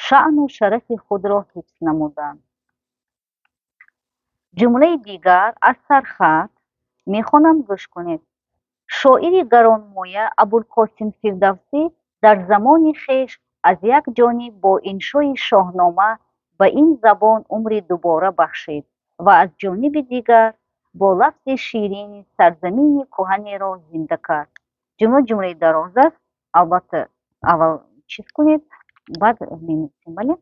шаъну шарафи худро ҳифз намуданд. Ҷумлаи дигар аз сархат. Мехонам, гӯш кунед. Шоири гаронмоя Абулқосим Фирдавсӣ дар замони хеш аз як ҷониб бо иншои Шоҳнома ба ин забон умри дубора бахшид ва аз ҷониби дигар бо лафзи ширини сарзамини кӯҳанеро зинда кард. Ҷумла ҷумлаи дароз аст. Албатта, аввал чиз кунед, баъд менависем, бале?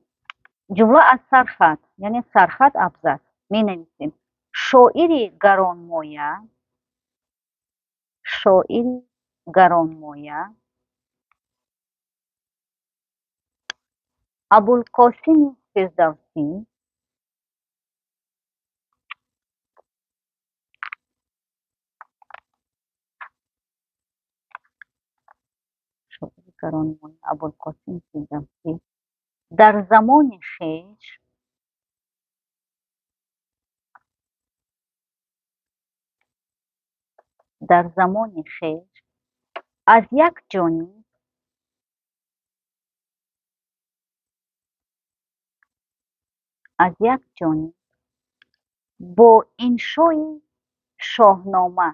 Ҷумла аз сархат, яъне сархат абзац менависем. Шоири гаронмоя, шоири гаронмоя Абулқосими Фирдавсӣ шоири гаронмоя Абулқосими Фирдавсӣ дар замони хеш дар замони хеш аз як ҷониб аз як ҷониб бо иншои Шоҳнома.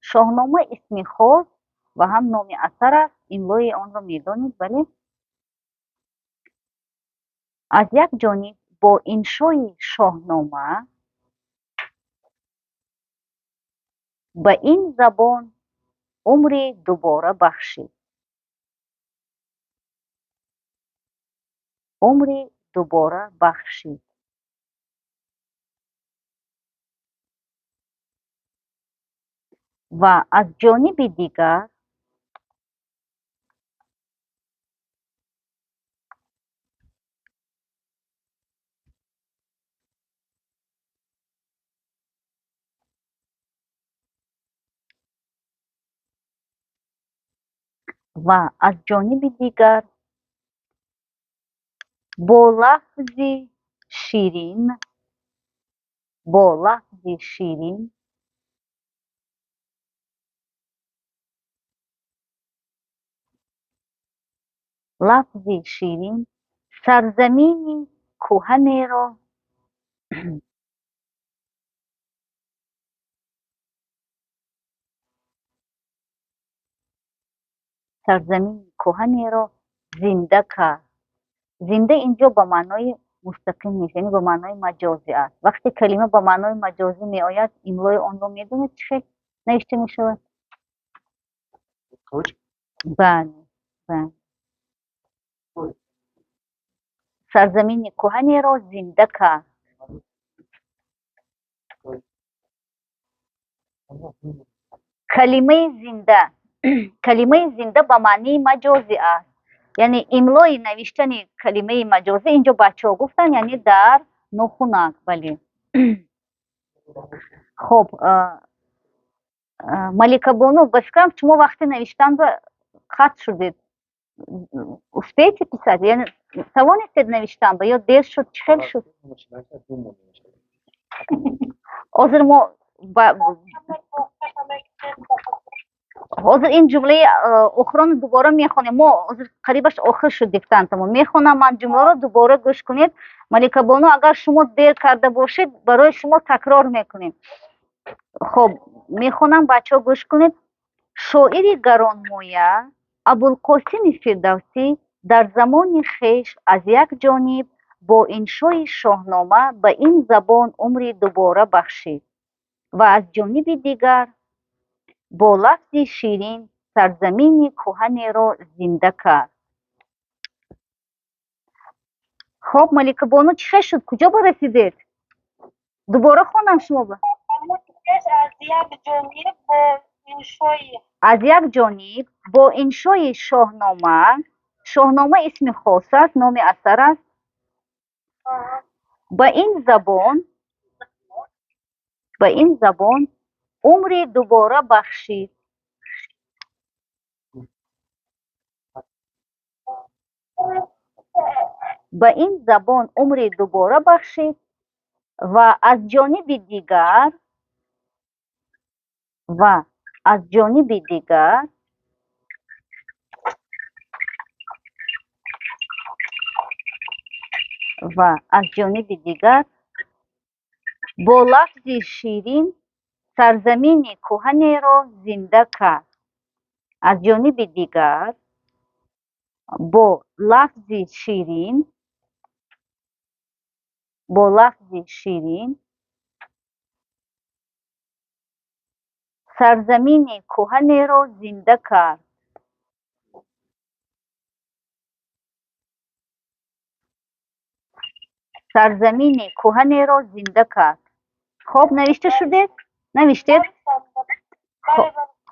Шоҳнома исми хос ва ҳам номи асар аст, имлои онро медонед, бале? Аз як ҷониб бо иншои Шоҳнома ба ин забон умри дубора бахшид. Умри дубора бахшид. Ва аз ҷониби дигар ва аз ҷониби дигар бо лафзи ширин, бо лафзи ширин лафзи ширин сарзамини кӯҳанеро сарзамини кӯҳанеро зинда кард. Зинда инҷо ба маънои мустақим нест, яъне ба маънои маҷозӣ аст. Вақте калима ба маънои маҷозӣ меояд, имлои онро медонед чӣ хел навишта мешавад? Бале, бале. Сарзамини кӯҳанеро зинда кард. Калимаи зинда, калимаи зинда ба маънии маҷозӣ аст. Яъне имлои навиштани калимаи маҷозӣ инҷо бачаҳо гуфтанд, яъне дар нохунак, бале. Хоб, Маликабону, ба фикрам шумо вақти навиштан ба хат шудед. Успеете писать? Яъне тавонистед навиштан ба ё дер шуд, чӣ хел шуд? Ҳозир мо ҳозир ин ҷумлаи охиронро дубора мехонем. Мо ҳозир қарибаш охир шуд диктантамон. Мехонам ман ҷумларо, дубора гӯш кунед. Маликабону, агар шумо дер карда бошед, барои шумо такрор мекунем. Хоб, мехонам, бачаҳо гӯш кунед. Шоири гаронмоя Абулқосими Фирдавсӣ дар замони хеш аз як ҷониб бо иншои Шоҳнома ба ин забон умри дубора бахшид ва аз ҷониби дигар бо лафзи ширин сарзамини кӯҳанеро зинда кард. Хоб, Маликабону, чӣ хел шуд? Куҷо барасидед? Дубора хонам шумо ба? Аз як ҷониб бо иншои Шоҳнома. Шоҳнома исми хос аст, номи асар аст. Ба ин забон, ба ин забон умри дубора бахшид. Ба ин забон умри дубора бахшид ва аз ҷониби дигар, ва аз ҷониби дигар ва аз ҷониби дигар бо лафзи ширин Сарзамини кӯҳанеро зинда кард. Аз ҷониби дигар, бо лафзи ширин, бо лафзи ширин сарзамини кӯҳанеро зинда кард. Сарзамини кӯҳанеро зинда кард. Хоб, навишта шудед? Навиштед?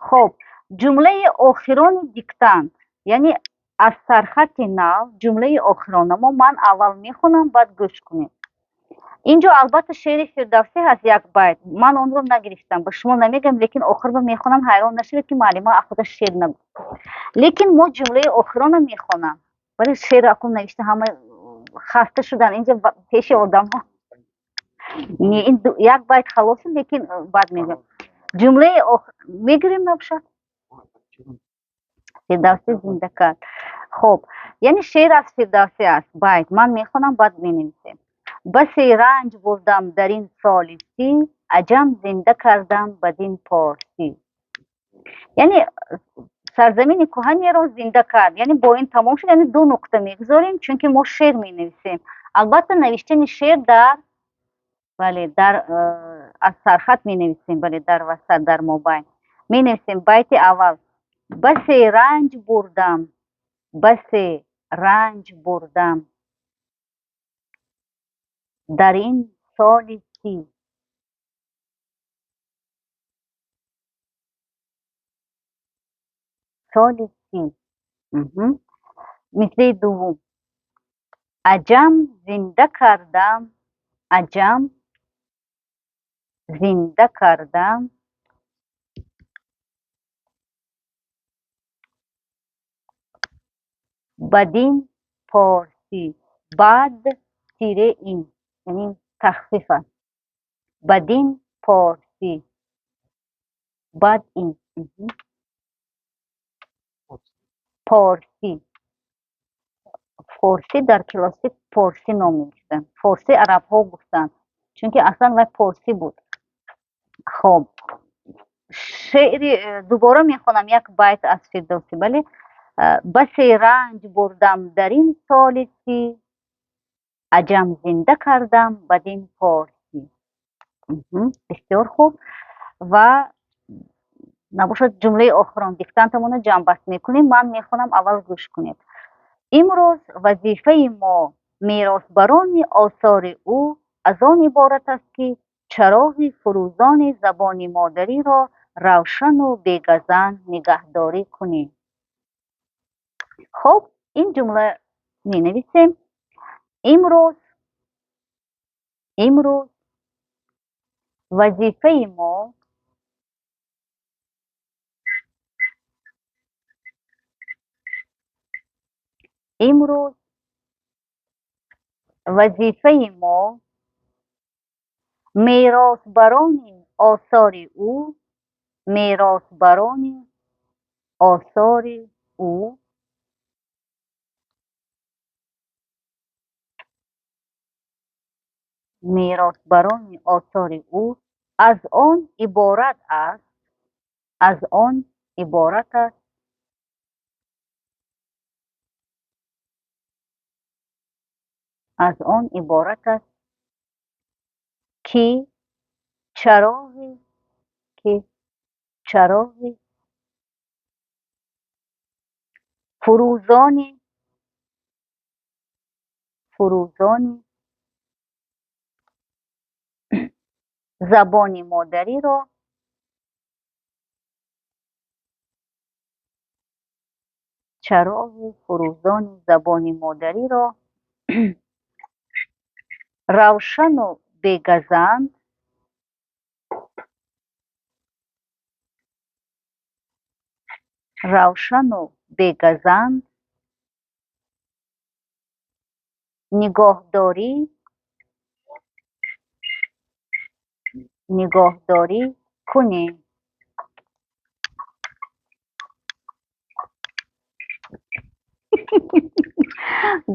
Хоб, ҷумлаи охирони диктант, яъне аз сархати нав ҷумлаи охиронамо ман аввал мехонам, баъд гӯш кунед. Инҷо албатта шеъри Фирдавсӣ ҳаст, як байт. Ман онро нагирифтам, ба шумо намегӯям, лекин охирро мехонам, ҳайрон нашавед, ки муаллима аз худаш шеър нагуфт. Лекин мо ҷумлаи охиронро мехонам. Вале шеърро акун навишта ҳама хаста шудан инҷо пеши одамҳо. Не, ин як байт халос, лекин баъд мегӯям. Ҷумлаи мегирем набошад? Фирдавсӣ зинда кард. Хоб, яъне шеър аз Фирдавсӣ аст, байт. Ман мехонам, баъд менависем. Басе ранҷ бурдам дар ин соли 30, аҷам зинда кардам бадин порсӣ. Яъне сарзамини кӯҳанеро зинда кард. Яъне бо ин тамом шуд, яъне ду нуқта мегузорем, чунки мо шеър менависем. Албатта навиштани шеър дар, бале, дар аз сархат менависем, бале, дар васат, дар мобайн. Менависем байти аввал. Басе ранҷ бурдам, басе ранҷ бурдам дар ин соли 30. Соли 30. Мисраи дуввум. Аҷам зинда кардам, аҷам зинда кардам бадин порсӣ. Бад тире ин, яъне тахфиф аст. Бадин порсӣ. Бад ин. Порсӣ. Форсӣ дар классик порсӣ ном мегирифтанд. Форсӣ арабҳо гуфтанд, чунки аслан вай порсӣ буд. Хоб, шеъри дубора мехонам як байт аз Фирдавсӣ, бале. Басе ранҷ бурдам дар ин соли 30, аҷам зинда кардам бадин порсӣ. Бисёр хуб. Ва набошад ҷумлаи охирон диктантамонро ҷамъбаст мекунем. Ман мехонам, аввал гӯш кунед. Имрӯз вазифаи мо меросбарони осори ӯ аз он иборат аст, ки чароғи фурӯзони забони модариро равшану бегазанд нигаҳдорӣ кунем. Хоб, ин ҷумла менависем. Имрӯз, имрӯз вазифаи мо имрӯз вазифаи мо меросбарони осори ӯ, меросбарони осори ӯ меросбарони осори ӯ аз он иборат аст, аз он иборат аст аз он иборат аст, ки чароғи, ки чароғи фурӯзони, фурӯзони забони модариро чароғи фурӯзони забони модариро равшану бегазанд равшану бегазанд нигоҳдорӣ, нигоҳдорӣ кунем.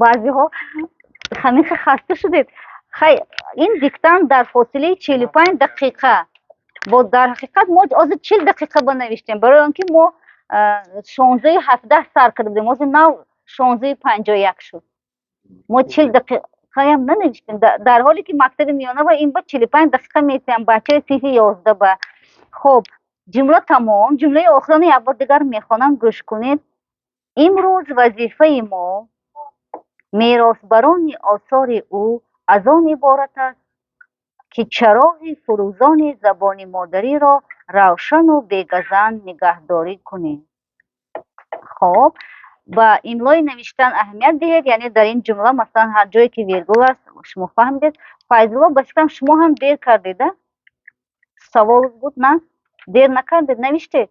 Баъзеҳо ҳамин хаста шудед. Хай, ин диктант дар фосилаи 45 дақиқа. Бо дар ҳақиқат мо ҳозир 40 дақиқа ба навиштем, барои он ки мо 16:17 сар карда будем, ҳозир нав 16:51 шуд. Мо 40 дақиқаям нанавиштем, дар ҳоле ки мактаби миёна ва ин ба 45 дақиқа метиҳам бачаи синфи 11 ба. Хуб, ҷумла тамом. Ҷумлаи охирона як бор дигар мехонам, гӯш кунед. Имрӯз вазифаи мо, меросбарони осори ӯ, аз он иборат аст, ки чароғи фурӯзони забони модариро равшану бегазанд нигаҳдорӣ кунем. Хоб, ба имлои навиштан аҳамият диҳед, яъне дар ин ҷумла, масалан, ҳар ҷое ки вергул аст, шумо фаҳмидед. Файзулло, ба фикрам, шумо ҳам дер кардед, а? Савол буд, на? Дер накардед, навиштед?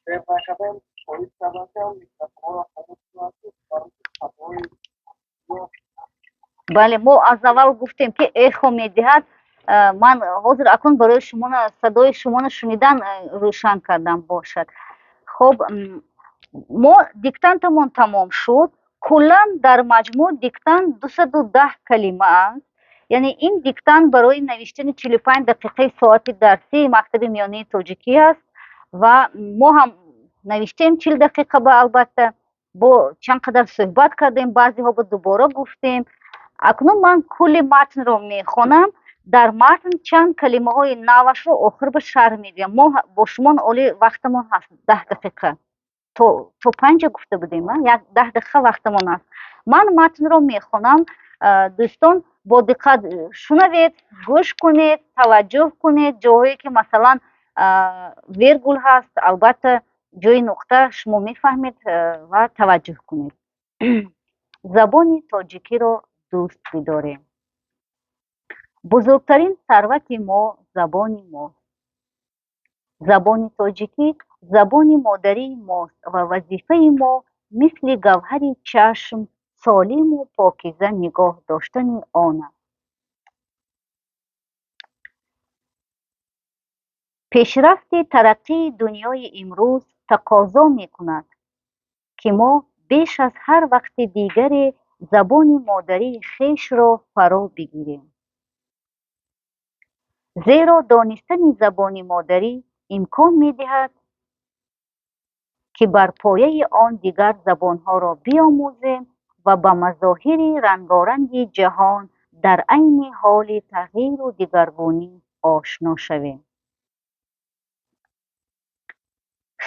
Дер накардам, хоҳиш кардам, ки микрофонро хомӯш кунам, ки барои садои. Бале, мо аз аввал гуфтем, ки эхо медиҳад. Ман ҳозир акнун барои шумо садои шуморо шунидан рӯшан кардам, бошад. Хуб, мо диктантамон тамом шуд. Куллан дар маҷмӯъ диктант 210 калима аст, яъне ин диктант барои навиштани 45 дақиқаи соати дарсии мактаби миёнаи тоҷикӣ аст ва мо ҳам навиштем 40 дақиқа ба, албатта, бо чанд қадар суҳбат кардем, баъзеҳо ба дубора гуфтем. Акнун ман кулли матнро мехонам, дар матн чанд калимаҳои навашро охир ба шарҳ медиҳам. Мо бо шумо оли вақтамон ҳаст 10 дақиқа, то 5 гуфта будем, як 10 дақиқа вақтамон аст. Ман матнро мехонам, дӯстон, бо диққат шунавед, гӯш кунед, таваҷҷӯҳ кунед. Ҷоҳое ки, масалан, вергул ҳаст, албатта, ҷои нуқта шумо мефаҳмед ва таваҷҷӯҳ кунед. Забони тоҷикиро дӯст бидорем. Бузургтарин сарвати мо забони мост. Забони тоҷикӣ забони модарии мост ва вазифаи мо мисли гавҳари чашм солиму покиза нигоҳ доштани он аст. Пешрафти тараққии дунёи имрӯз тақозо мекунад, ки мо беш аз ҳар вақти дигаре забони модарии хешро фаро бигирем, зеро донистани забони модарӣ имкон медиҳад, ки бар пояи он дигар забонҳоро биомӯзем ва ба мазоҳири рангоранги ҷаҳон дар айни ҳоли тағйиру дигаргунӣ ошно шавем.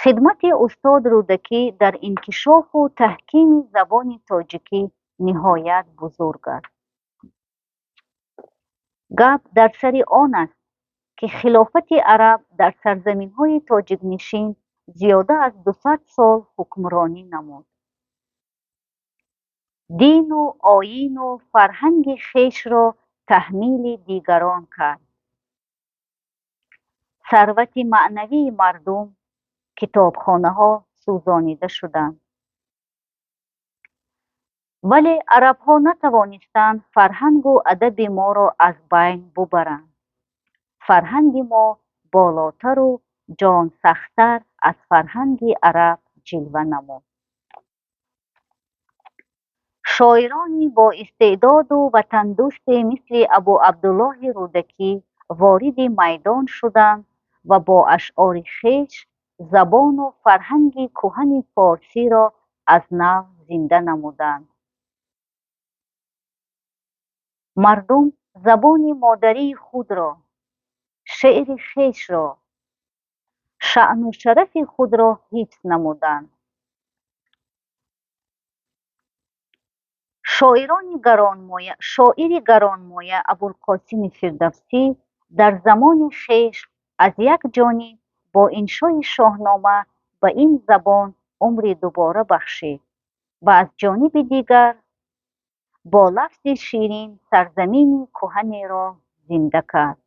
Хидмати устод Рӯдакӣ дар инкишофу таҳкими забони тоҷикӣ ниҳоят бузург аст. Гап дар сари он аст, ки хилофати араб дар сарзаминҳои тоҷикнишин зиёда аз 200 сол ҳукмронӣ намуд, дину оину фарҳанги хешро таҳмили дигарон кард, сарвати маънавии мардум, китобхонаҳо сӯзонида шуданд, вале арабҳо натавонистанд фарҳангу адаби моро аз байн бубаранд. Фарҳанги мо болотару ҷонсахтар аз фарҳанги араб ҷилва намуд. Шоирони боистеъдоду ватандӯсте мисли Абуабдуллоҳи Рӯдакӣ вориди майдон шуданд ва бо ашъори хеш забону фарҳанги кӯҳани форсиро аз нав зинда намуданд. Мардум забони модарии худро, шеъри хешро, шаъну шарафи худро ҳифз намуданд. Шоирони гаронмоя, шоири гаронмоя Абулқосими Фирдавсӣ дар замони хеш аз як ҷониб бо иншои Шоҳнома ба ин забон умри дубора бахшид ва аз ҷониби дигар бо лафзи ширин сарзамини кӯҳанеро зинда кард.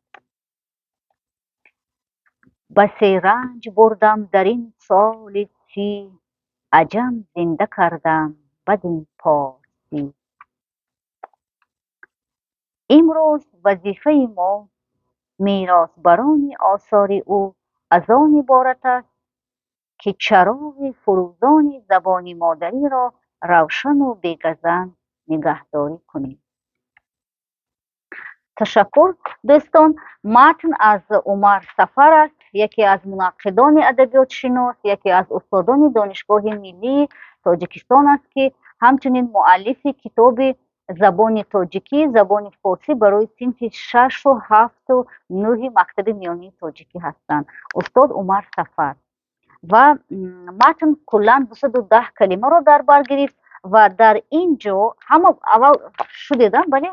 Басе ранҷ бурдам дар ин соли 30, аҷам зинда кардам бадин порсӣ. Имрӯз вазифаи мо, меросбарони осори ӯ, аз он иборат аст, ки чароғи фурӯзони забони модариро равшану бегазанд нигаҳдорӣ кунем. Ташаккур, дӯстон. Матн аз Умар Сафар аст, яке аз мунаққидони адабиётшинос, яке аз устодони Донишгоҳи миллии Тоҷикистон аст, ки ҳамчунин муаллифи китоби забони тоҷикӣ, забони форсӣ барои синфи шашу ҳафту нӯҳи мактаби миёнии тоҷикӣ ҳастанд, устод Умар Сафар. Ва матн куллан 210 калимаро дар бар гирифт ва дар ин ҷо ҳама аввал шудедам, бале,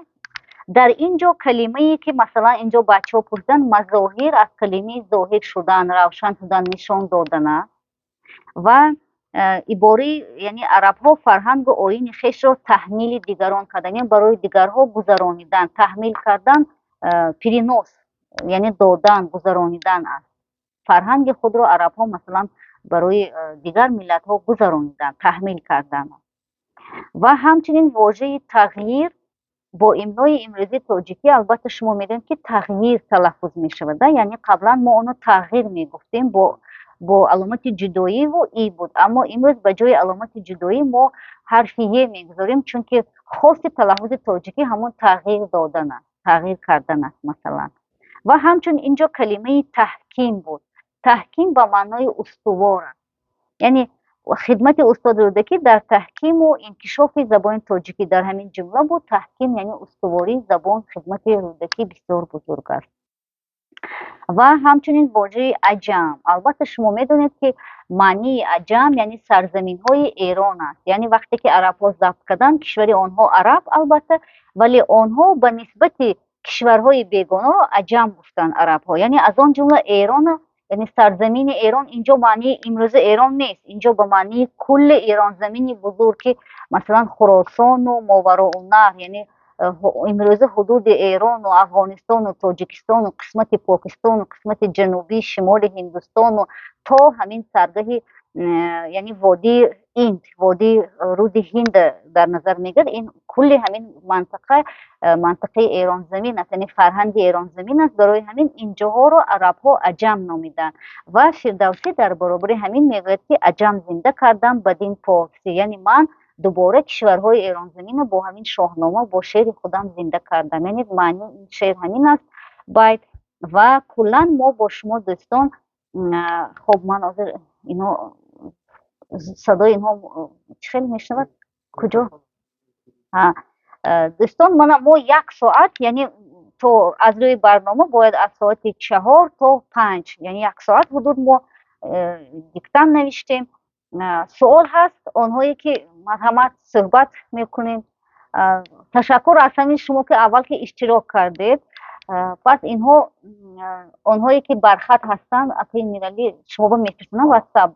дар ин ҷо калимае ки масалан ин ҷо бачаҳо пурсиданд, мазоҳир аз калимаи зоҳир шудан, равшан шудан, нишон додана ва ибораи, яъне арабҳо фарҳангу оини хешро таҳмили дигарон кардан, яъне барои дигарҳо гузаронидан, таҳмил кардан, перенос, яъне додан, гузаронидан аст. Фарҳанги худро арабҳо масалан барои дигар миллатҳо гузаронидан, таҳмил кардан. Ва ҳамчунин вожаи тағйир бо имлои имрӯзии тоҷикӣ, албатта, шумо медонед, ки тағйир талаффуз мешавад, яъне қаблан мо онро тағйир мегуфтем, бо аломати ҷудоиву и буд, аммо имрӯз ба ҷои аломати ҷудоӣ мо ҳарфи е мегузорем, чунки хоси талаффузи тоҷикӣ ҳамон тағйир додан аст, тағйир кардан аст, масалан. Ва ҳамчун ин ҷо калимаи таҳким буд. Таҳким ба маънои устувор аст, яъне хидмати устод Рӯдакӣ дар таҳкиму инкишофи забони тоҷикӣ дар ҳамин ҷумла буд. Таҳким яъне устувории забон, хидмати Рӯдакӣ бисёр бузург аст. Ва ҳамчунин вожаи аҷам, албатта, шумо медонед, ки маънии аҷам яъне сарзаминҳои Эрон аст, яъне вақте ки арабҳо забт карданд кишвари онҳо, араб, албатта, вале онҳо ба нисбати кишварҳои бегонаро аҷам гуфтанд арабҳо, яъне аз он ҷумла Эрона, яъне сарзамини Эрон. Инҷо маънии имрӯза Эрон нест, инҷо ба маънии кулли Эронзамини бузург, ки масалан Хуросону Мовароуннаҳр, яъне имрӯза ҳудуди Эрону Афғонистону Тоҷикистону қисмати Покистону қисмати ҷанубии шимоли Ҳиндустону то ҳамин саргаҳи, яъне водии Инд, водии руди Ҳинд дар назар мегирад. Ин кулли ҳамин мантақа мантақаи Эронзамин аст, яъне фарҳанги Эронзамин аст. Барои ҳамин инҷоҳоро арабҳо аҷам номиданд ва Фирдавсӣ дар баробари ҳамин мегӯяд, ки аҷам зинда кардам бадин порсӣ, яъне ман дубора кишварҳои Эронзаминро бо ҳамин Шоҳнома, бо шеъри худам зинда кардам, яъне маънии ин шеър ҳамин аст, байт. Ва куллан мо бо шумо, дӯстон, хоб, ман ҳозир ино садои инҳо чӣ хел мешавад, куҷо? Дӯстон, мана мо як соат, яъне то аз рӯи барнома бояд аз соати 4 то 5, яъне як соат ҳудуд мо диктант навиштем. Суол ҳаст? Онҳое ки, марҳамат, суҳбат мекунем. Ташаккур аз ҳамин шумо, ки аввал ки иштирок кардед. Пас инҳо, онҳое ки бархат ҳастанд, акаи Миралӣ, шумо мефирстонам ватсап.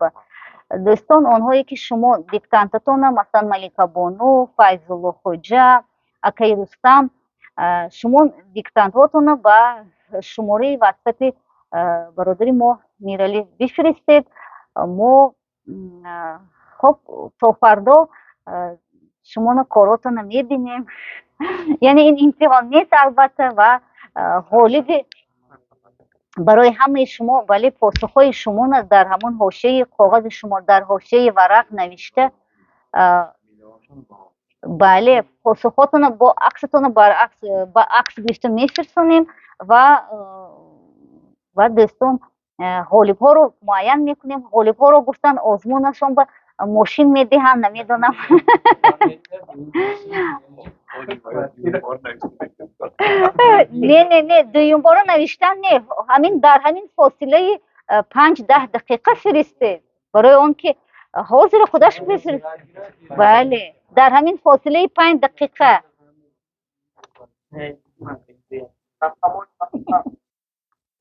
Дӯстон, онҳое ки шумо диктантатона, масалан Маликабону, Файзулло Хоҷа, акаи Рустам, шумо диктантҳотонро ба шумораи ватсапи бародари мо Миралӣ бифиристед. Мо, хоб, то фардо шумоно коротонро мебинем, яъне ин имтиҳон нест, албатта, ва ғолиби барои ҳамаи шумо, вале посухҳои шумоно дар ҳамон ҳошияи коғази шумо, дар ҳошияи варақ навишта, бале, посухотонро бо аксатонро баръакс ба акс гирифта мефирсонем ва дӯстон, ғолибҳоро муайян мекунем. Ғолибҳоро гуфтан, озмунашон ба мошин медиҳанд, намедонам. Не, не, не, дуюмбора навиштан не, ҳамин дар ҳамин фосилаи 5-10 дақиқа фиристед, барои он ки ҳозир худаш мефирист, бале, дар ҳамин фосилаи 5 дақиқа.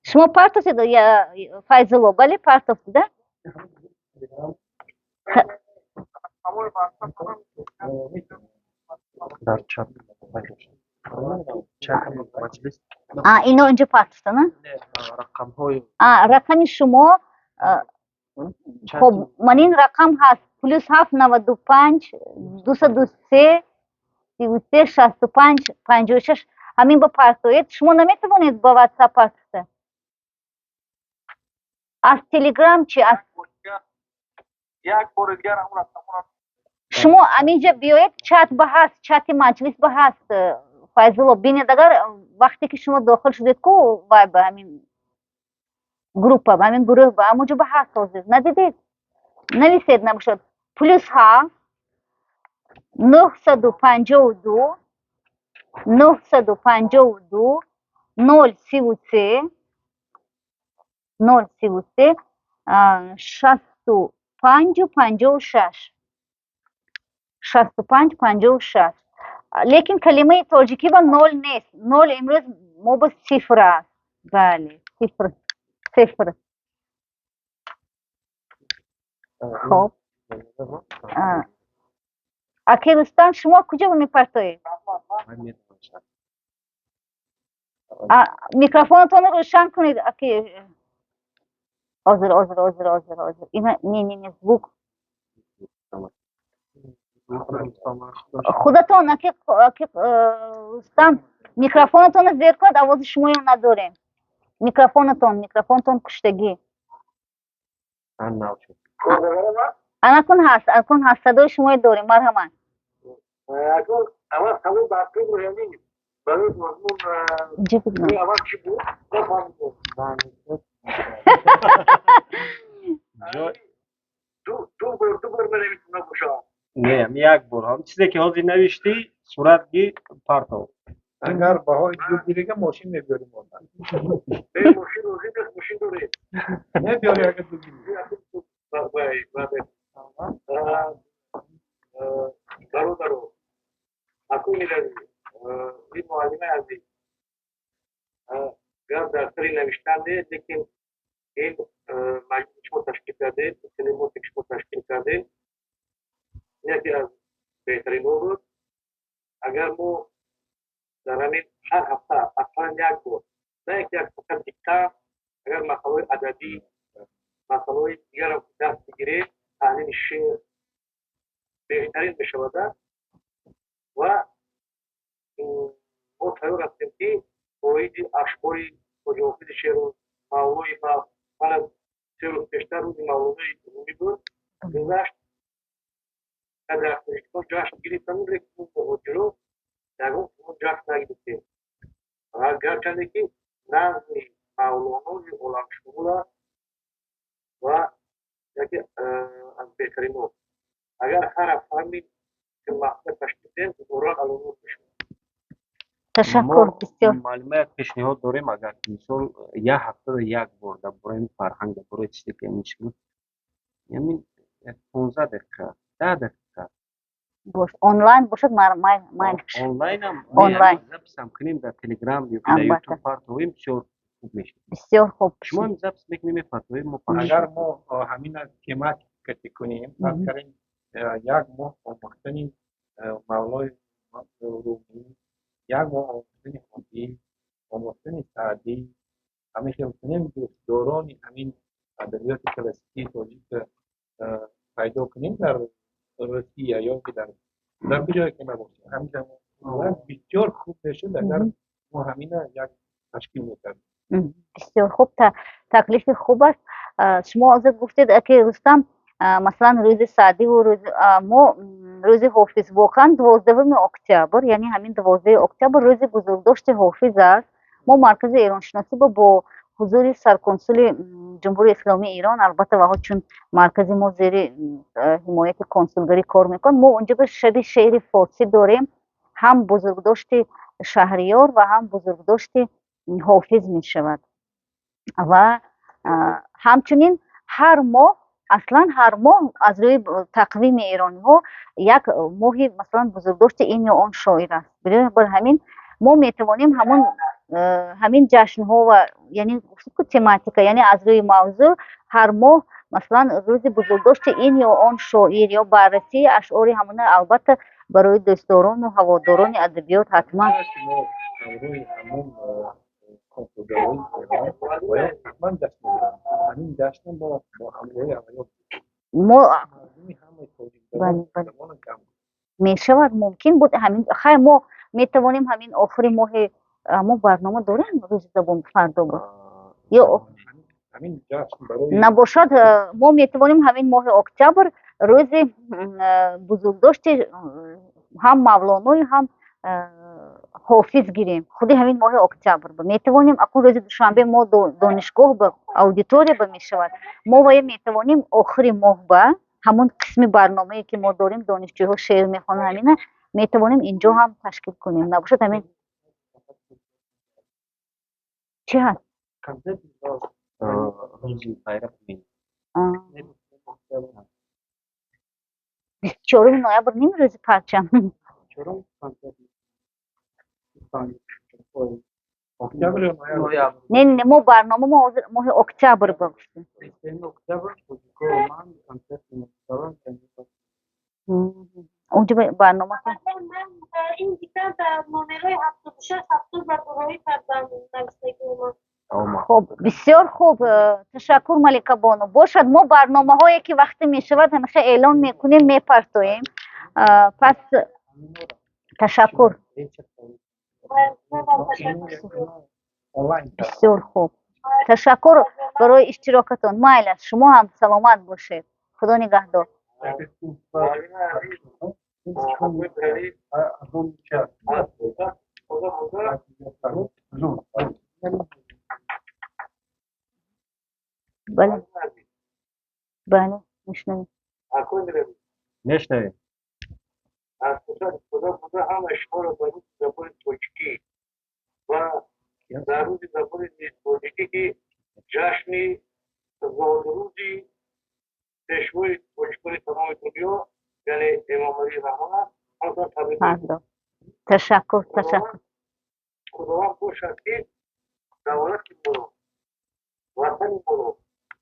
Шумо партофтед, Файзулло? Бале, партофтеда? Дар чат. Ино инҷо партофтана? Рақамҳои рақами шумо, хоб, ман ин рақам ҳаст: +7 95 203 33 65 56. Ҳамин ба партоед. Шумо наметавонед ба ватсап партофта? Аз Телеграм чи? Аз Як бори дигар ҳамон рақамҳоро. Шумо ҳаминҷа биёед, чат ба ҳаст, чати маҷлис ба ҳаст. Файзулло, бинед, агар вақте ки шумо дохил шудед ку, вай ба ҳамин группа, ба ҳамин гурӯҳ, ба ҳамонҷо ба ҳаст ҳозир. Надидед? Нависед, набошад. +7 952 952 033 033 65 56 65 56. Лекин калимаи тоҷикӣ ба нол нест. Нол имрӯз мо ба сифр аст. Бале, сифр, сифр. Хоб. Аки Рустам, шумо куҷо мепартоед? Микрофонатонро рӯшан кунед, аки. Ҳозир, ҳозир, ҳозир, ҳозир, ҳозир. Ина, не, не, не, звук. Худатон, аки Рустам, микрофонатонро зер кунед, овози шуморо надорем. Микрофонатон, микрофонатон куштагӣ. Анакун ҳаст, анакун ҳаст, садои шуморо дорем, марҳамат. Аввал савол ба барои мазмун аввал чӣ буд? Нафаҳмидем. Ду бор менависем, набошад. Не, як бор. Ҳам чизе ки ҳозир навиштӣ, сурат гир, партов. Агар баҳои ду гирига, мошин мебиёрем. Не, мошин лозим нест, мошин дорем. Мебиёри, агар ду гири. Бародаро, акун медави, ин муаллимаи азиз, гап дар сари навиштан нест, лекин ин маҷлиси шумо ташкил кардем, телемоте ки шумо ташкил кардем, яке аз беҳтаринҳо буд. Агар мо дар ҳамин ҳар ҳафта ақаллан як бор, на як фақат диктант, агар масъалаҳои адабӣ, масъалаҳои дигарам даст бигирем, таҳлили шеър беҳтарин мешавада. Ва мо тайёр ҳастем, ки оиди ашъори Хоҷа Ҳофизи Шероз, Мавлои, ман аз 3 рӯз пештар рӯзи Мавлонои Румӣ буд, гузашт, дар Тоҷикистон ҷашн гирифтанд, лекин мо муҳоҷиро ягон ҷашн нагирифтем, гарчанде ки назми Мавлонои оламшумул аст ва яке аз беҳтаринҳо. Агар ҳар ҳафта ҳамин маҳфил ташкил диҳем, дубора алонур мешавад. Ташаккур бисёр. Муаллима, як пешниҳод дорем. Агар мисол як ҳафтада як бор дар бораи фарҳанг, дар бораи чизе ки ҳамин чиз, ҳамин як 15 дақиқа, 10 дақиқа. Бош, онлайн бошад, майлиш. Онлайнам. Онлайн. Запись ам кунем, дар Телеграм ё дар Ютуб партовем, бисёр хуб мешавад. Бисёр хуб. Шумо ҳам запись мекунем, мепартовем мо. Агар мо ҳамина тематика кунем, фарз кардем, як моҳ омӯхтани Мавлои Румӣ, як моҳ омӯхтани Ҳофиз, омӯхтани Саъдӣ, ҳамин хел кунем, дӯстдорони ҳамин адабиёти классикии тоҷик пайдо кунем дар Русия ё ки дар куҷое ки набошад, ҳамин бисёр хуб мешуд, агар мо ҳамина як ташкил мекардем. Бисёр хуб, таклифи хуб аст. Шумо ҳозир гуфтед, аки Рустам, масалан, рӯзи Саъдиву рӯзи мо, рӯзи Ҳофиз, воқеан 12 октябр, яъне ҳамин 12 октябр рӯзи бузургдошти Ҳофиз аст. Мо Маркази эроншиносӣ бо ҳузури сарконсули Ҷумҳурии Исломии Эрон, албатта, ваҳо чун маркази мо зери ҳимояти консулгарӣ кор мекунад, мо онҷо ба шаби шеъри форсӣ дорем, ҳам бузургдошти Шаҳриёр ва ҳам бузургдошти Ҳофиз мешавад. Ва ҳамчунин ҳар моҳ, аслан ҳар моҳ аз рӯи тақвими эрониҳо як моҳи, масалан, бузургдошти ин ё он шоир аст. Бинобар ҳамин мо метавонем ҳамон ҳамин ҷашнҳо ва яъне тематика, яъне аз рӯи мавзӯъ ҳар моҳ, масалан, рӯзи бузургдошти ин ё он шоир ё баррасии ашъори ҳамона, албатта, барои дӯстдорону ҳаводорони адабиёт ҳатман. Ҳамроҳи ҳамон консулгарои Эрон бояд ҳатман ҷашн бигиранд. Ҳамин ҷашнро мо бо ҳамроҳи аввало мо мардуми ҳамаи тоҷикзабон гам мешавад, мумкин буд ҳамин. Хай, мо метавонем ҳамин охири моҳи мо барнома дорем, рӯзи забон фардо буд ё ҳамин ҷашн барои набошад, мо метавонем ҳамин моҳи октябр рӯзи бузургдошти ҳам Мавлонои, ҳам Ҳофиз гирем, худи ҳамин моҳи октябр ба метавонем. Акун рӯзи душанбе мо донишгоҳ ба аудитория ба мешавад. Мо вая метавонем охири моҳ ба ҳамон қисми барномае, ки мо дорем, донишҷӯҳо шеър мехонанд, ҳамина метавонем инҷо ҳам ташкил кунем. Набошад, ҳамин чӣ ҳаст? Рӯзи байрақи миллӣ. 24-уми ноябр ним рӯзи парчам. Октябр ё ноябр? Не, не, мо барнома мо ҳозир моҳи октябр ба гуфтем. Онҷо барнома. Ман ин диктант номерҳои 76, 70 ба гурӯҳӣ кардам навиштагима. Хуб, бисёр хуб, ташаккур, Маликабону. Бошад, мо барномаҳое ки вақте мешавад, ҳамеша эълон мекунем, мепартоем. Пас ташаккур. Бисёр хуб, ташаккур барои иштирокатон. Майлаш, шумо ҳам саломат бошед, Худо нигаҳдор. Бале, бале, мешунавем. Мешунавем. Аз фурсат истифода бурда, ҳамаи шуморо ба рӯзи забони тоҷикӣ ва дар рӯзи забони тоҷикӣ, ки ҷашни зодрӯзи пешвои тоҷикони тамоми дунё, яъне Эмомалӣ Раҳмон аст, ҳаматон табрик. Ташаккур, ташаккур. Худованд бошад, ки давлати моро, ватани моро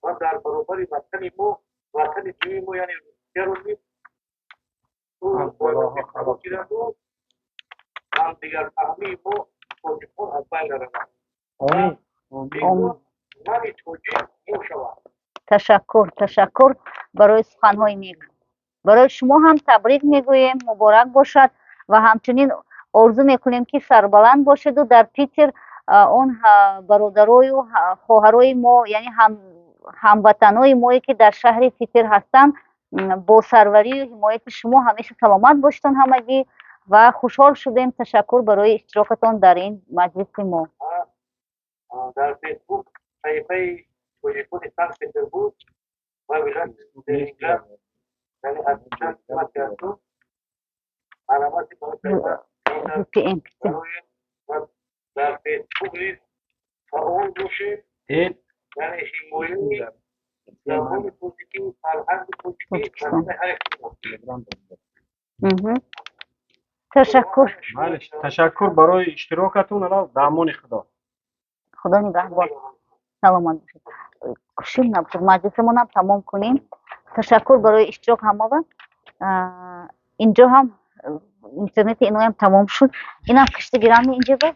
ва дар баробари ватани мо ватани дуюми мо, яъне Русияро низ гираду ҳамдигарфаҳмии мо тоҷикон аз байн наравад, мани тоҷик мо шавад. Ташаккур, ташаккур барои суханҳои нек. Барои шумо ҳам табрик мегӯем, муборак бошад ва ҳамчунин орзу мекунем, ки сарбаланд бошеду дар Питер он бародарою хоҳарои мо, яъне ҳамватанои мое, ки дар шаҳри Питер ҳастанд, бо сарварию ҳимояти шумо ҳамеша саломат бошедон ҳамагӣ ва хушҳол шудем. Ташаккур барои иштирокатон дар ин маҷлиси мо. Дар Фейсбук саҳифаи тоҷикони Санкт Петербург ва вилояти Ленинград, яъне аз чанд қисмати ҳасту аломати дар Фейсбук низ фаъол бошед, яъне ҳимояи забони тоҷикӣ, фарҳанги тоҷикӣ вазифаи ҳар яки мо. Ташаккур. Ташаккур барои иштирокатон. Ала дамони Худо. Худо нигаҳбон, саломат бошед. Кушим набошад, маҷлисамонам тамом кунем. Ташаккур барои иштирок ҳамава. Инҷо ҳам интернети иноям тамом шуд. Инам кишти гирам инҷа ба.